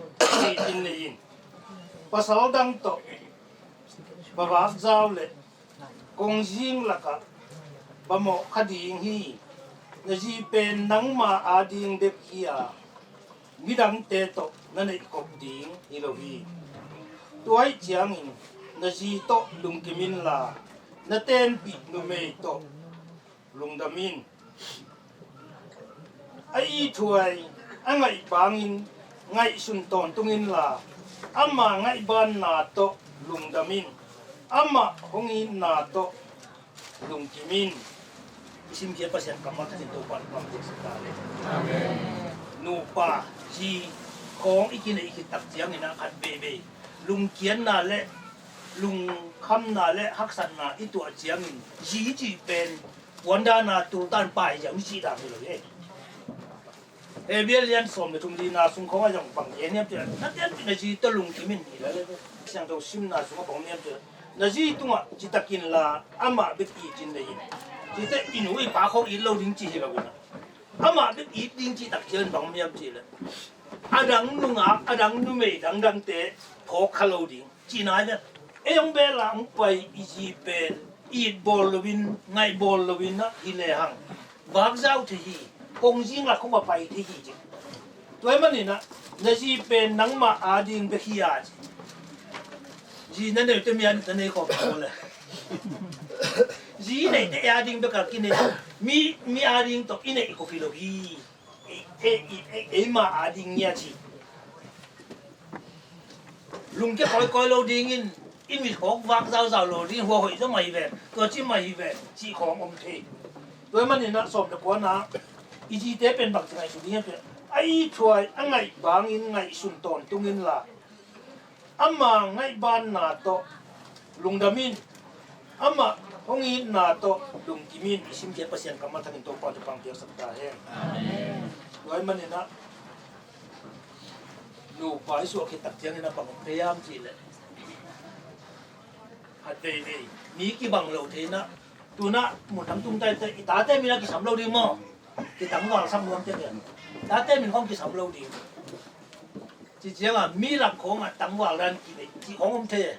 it in nei in. Pasal dang tawh va vak zau le kongzing lakah va mawh kha ding hi. Na zi pen nangma ading bek hi a, midangte tawh na neihkhop ding hi lo hi. Tua ahih ciangin na zi tawh lungkim inla, na tenpih numei tawh lungdam in. A ithuai a ngaih bangin ngaihsun tawntung inla, ama ngaihbanna tawh lungdam in. Amah hong itna tawh lungkim in. I simkhiat Pasian kammal thakin Topa in pampiak sak ta le. Amen. Nupa zi khawng i kineih khit tak ciangin a khat veivei lungkiatna le lungkhamna le haksatna i tuah ciangin zi cih pen puandana tultan pai ziau ni cih dan hi lo hi. Hebru lian sawm le thum lina sung khawng a zong bang gen hiam cih leh, na tenpih na zi tawh lungkim in hi lo le. Siangtho simna sungah bang hiam cih leh, na zi tungah citakin la amah bek it in nei in. Cite i nu i pa khawng it lo ding cih hi lo in a, amah bek it ding cih tak ciangin bang hiam cih leh, a dang nungak, a dang numei dangdangte phawk kha lo ding. Cihna hi ve. Ei hong bel a hong pai i zi pen It bawl loin, ngaih bawl loin ah hi lehang, vakzau thei hi, kongzing lak khawng ah pai thei hi ci. Tua ahih manin ah na zi pen nangmah ading bek hi a ci. Zi na neihte mi a na nei khawm kei le, zi i neihte ading bek a kinei, mi, mi ading tawh i neih khawm hi lo hi. Ei, ei, ei, eima ading ngia ci. Lungkia kawikawi lo dingin, i mit khawk vak zauzau lo ding, hua hoih zaw mah hi ve, tua ci mah hi ve, cih khawng om thei. Tua ahih manin ah sawm le kuana, i zite pen bangci ngaihsun ding hiam cih leh, a ithuai a ngaih bangin ngaihsun tawntung inla, ama ngaihbanna tawh lungdam in, ama hong itna tawh lungkim in, i simkhiat Pasian kammal thangin Topa thupha piaksak ta hen. Amen. Tua ahih manin ah nupa i suah khit tak ciangin a bang om thei hiam cih leh, khat veivei mi kibang lo thei in ah, tu-in ah mun dang tung ta in teh, i tate min a kisam lo ding maw? Kitangvalsak nuam teh, i tate min khawng kisam lo ding. Ci ciangin mi lam khawng ah tangval dan kibang cih khawng om thei.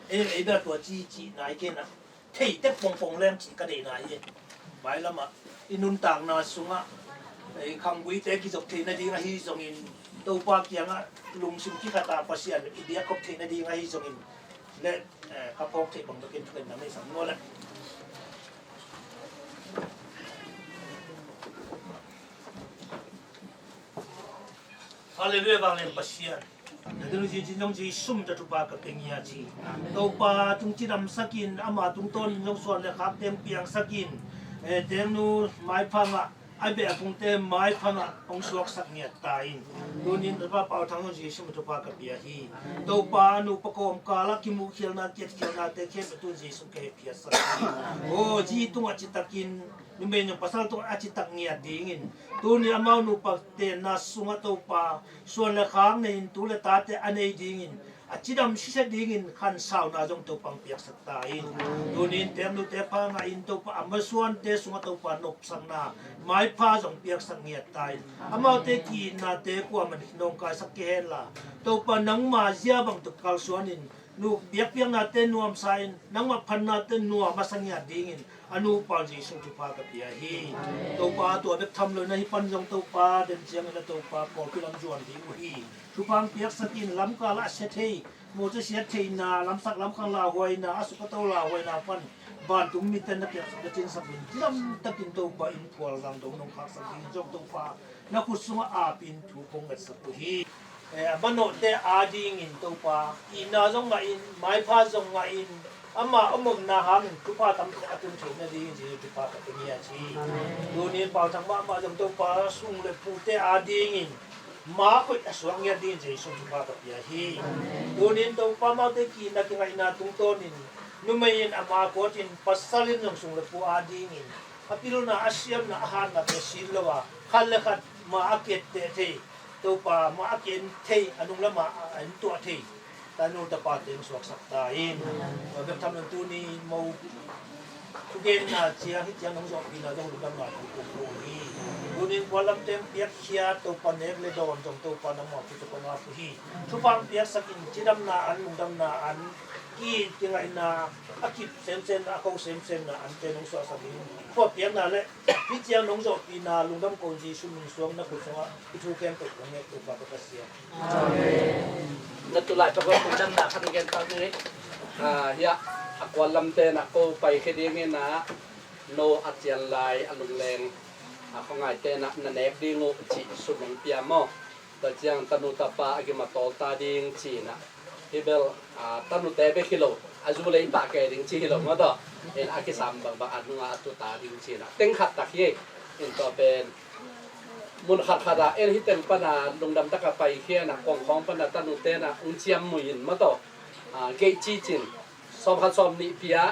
Ei, ei bel tua ci, ci nai kei in ah, thei tek pongpong leng cih ka deihna hi. Mailam ah i nuntakna sungah, ei, khangguite kizop theih nading ahi zongin, Topa kiangah lungsim kikhat a Pasian i biak khop theih nading ahi zongin, le, eh, ka phawk theih bang bekin thugen na mei sam nuam le. Halleluiah, vanglian Pasian. Na ding Jesu, Jesu min tawh thupha ka pia hi ci. Topa tung cidamsak in, ama tungtawnin zong suan le khak teng piangsak in, eh, tengnu maipha ngah a beh a phungte maipha ngah hong suaksak ngiat ta in. Tunin Topa Pau Thang zong Jesu min tawh thupha ka pia hi. Topa nupa kawmkal ah kimuhkhialna, kiatkhialnate khempeuh tun Jesu ka hehphiatsak hi. Aw, zi tungah citakin, numei nung pasal tungah a citak ngiat dingin, tuni amau nupa tenna sungah Topa, suan le khak nei in tu le tate a nei dingin, a cidam sitset dingin khansauna zong Topa hong piaksak ta in. Tunin tengnu tepha ngah in Topa, a masuante sungah Topa nopsakna maipha zong piaksak ngiat ta in. Amaute ki-itnate kuamah in nawngkaisak kei henla, Topa nangma zia bangtuk kalsuan in, nu biakpiaknate nuamsa in, nangmah phannate nuam a sa ngiat dingin, a nupa Jesu thupha ka pia hi. Topa tua bek tham lo in, hih pan zong Topa den ciangin a Topa pawlpi lam zuan ding uh hi. Thupha hong piaksak in, lamkal ah a sia thei, mawhte siat theihna, lamsak lamkhang lauhuaina, a suk a to lauhuaina pan vantung mite na piaksak, na cinsak in, cidamtakin Topa in phual zang dong nong khaksak dingin zong Topa na khut sungah apin thu kong ngetsak uh hi. Eh, a manawhte adingin Topa, itna zong ngah in, maipha zong ngah in, ama omomna hangin thupha tampi a tun theih nadingin Jesu thupha ka pia hi ci. Tunin Pau Thang mahmah zong Topa, sung le pute adingin ma khoih a suak ngiat dingin Jesu thupha ka pia hi. Tunin Topa, amaute ki-itna kingaihna tungtawnin, numei in ama kuatin, pasal in zong sung le pu adingin a pilna, a siamna, a hatnate sit lo a, khat le khat ma a kietteh thei, Topa ma a kien thei, a nung lam a, a en tuah thei tanu tapate hong suaksak ta in. Tua bek tham lo in, tuni mo thugenna ciang, hih ciang nong zawhpihna zong lungdamna thu kong ko uh hi. Tunin kua lamte hong piakkhiat Topa nek le dawn zong Topa nangmah thu tawh kong ap uh hi. Thupha hong piaksak in, cidamna an, lungdamna an, ki-it kingaihna, a kip semsemna, a ko semsemna ante nong suahsak in, khuapiakna le hih ciang nong zawhpihna lungdam ko in, Jesu min suang na khut sungah i thu khempeuh ka nget uh, Topa ka Pasian. Amen. Na tu lai pa ko lungdamna khat gen tak ni. Ah, hiah a kual lamte na ko paikhia dingin ah, no a cian lai a lungleng a khuangaite na, na nek ding uh cih sum hong pia maw? Tua ciang tanu tapa a gim a tawl ta ding ci-in ah, hih bel, ah, tanute bek hi lo, a zu le i pah kei ding ci hi lo maw taw. In a kisam bangbang a nungah a tu ta ding ci-in ah, teng khat tak hi. In tua pen mun khatkhat ah, en hih teng pan a lungdam tak a paikhia in ah, kuangkhawng pan a tanute in ah hong ciam mui in maw taw. Ah, geih cicin sawm khat sawm nih pia,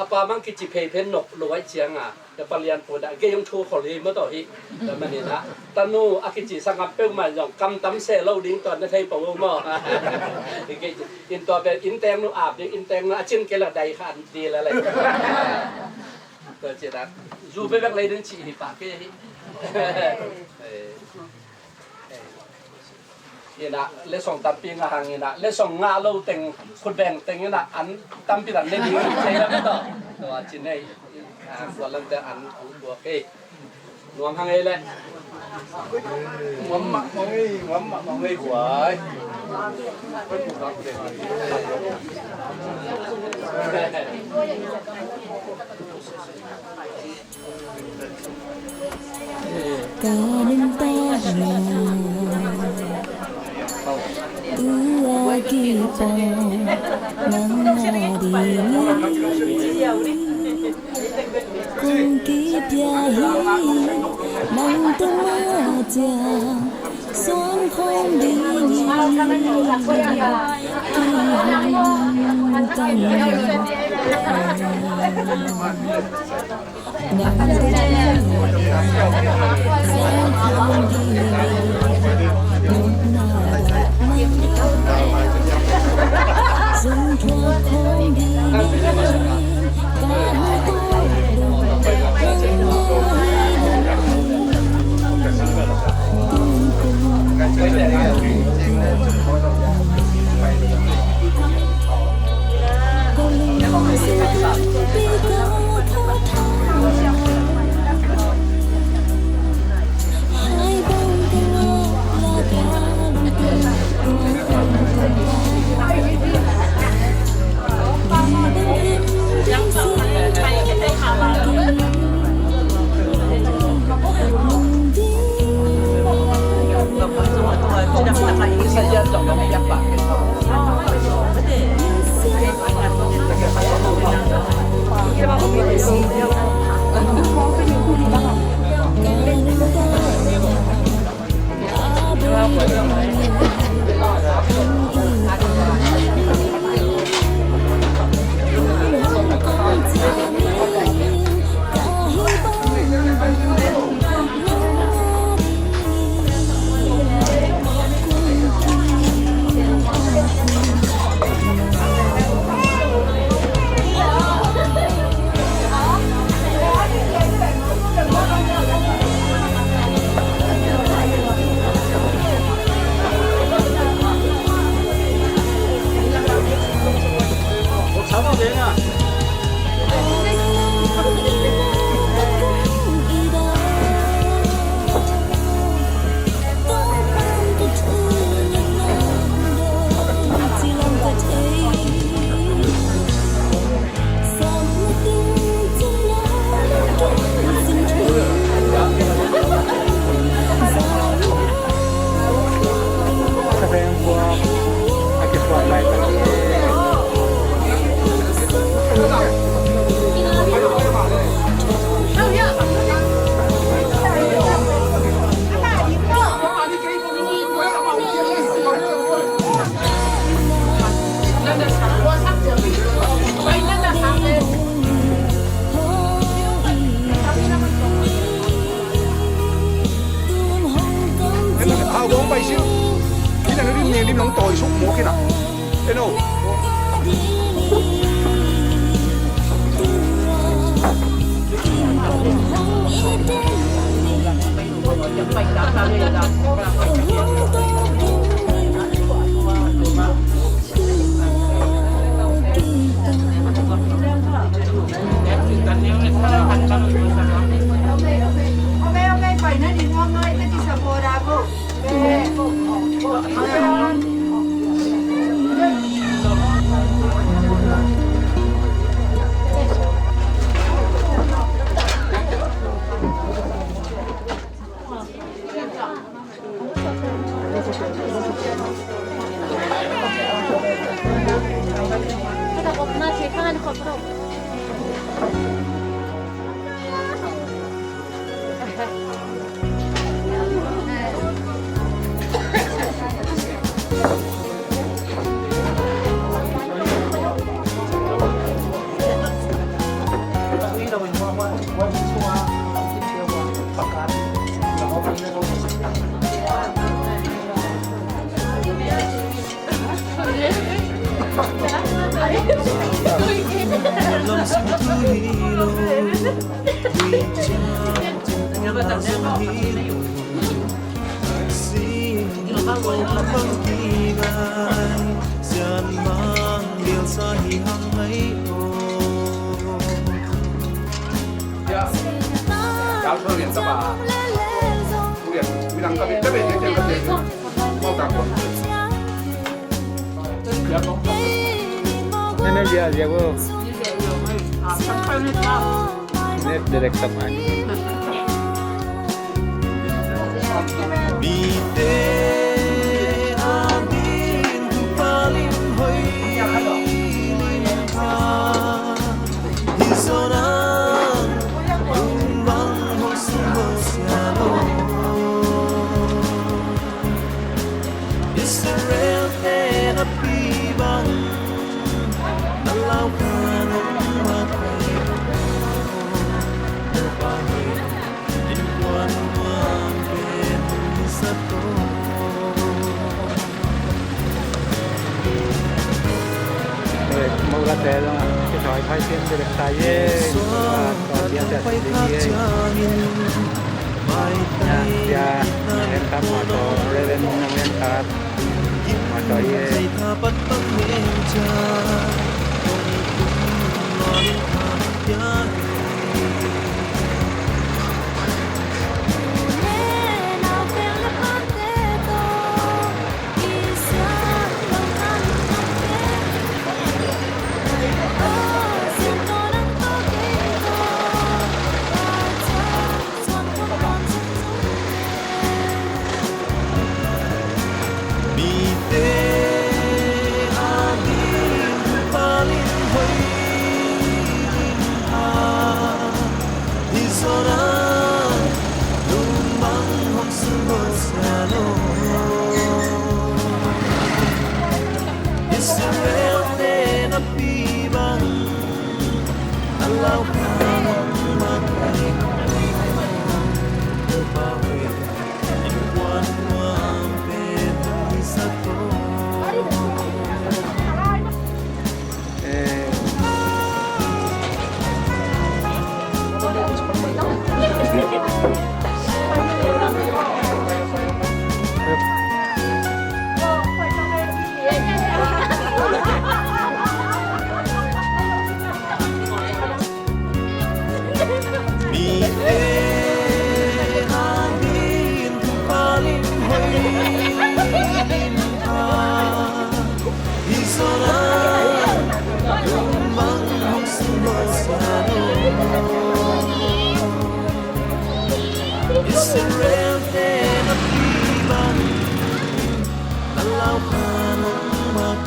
a pa mang kici phei phen nop lo ahih ciang a, na palian pun ah gei hong thu khol hi maw taw hi. Tua manin ah tanu a kici sangam peuhmah zong kam tam se lo ding tua na thei pah uh maw? Gei ci, in tua pen inn teng nu ap ding, inn teng nu a cin kei la dai khan dil a lei. Tua ci ah zu vevek lei ding ci hi pah kei hi. Eh, eh. Inah, letsong tampi ngah hang inah, letsong ngah lo teng, khut beng teng inah, an tampi dan ne ding, thei la ka to. Tua ci nei, a, tua lam te an, an tua kei. Nuam hang ei le. Nuam mah mah ei, nuam mah mah ei guai. Ka nuntakna tua kipawlna dingin kong kipia hi. Nang tuma ciang suan khawm dingin kihong tangin. Hau bawng pai siu. Kina na rim niang rim nong tawi suk mawk kina. Eno. Nene dia dia bo. Net direct tap ai. Mite ading paling hoih lim pha. Hi zona ung bang hong sung hong sia lo. Israel te na pi bang na lau khan ong mat. Mawlate zong a kithawi thai pian direct ta ye. Tua pian te a sik ding ye. Nya sia na hen tap ma to Reverend na hen tap ma to ye. Mite ading paling hoih lim pha. Hi zona ung bang hong sung hong sia lo. Israel te na pi bang na lau khan ong mat. Israel te na pi bang na lau khan ong mat.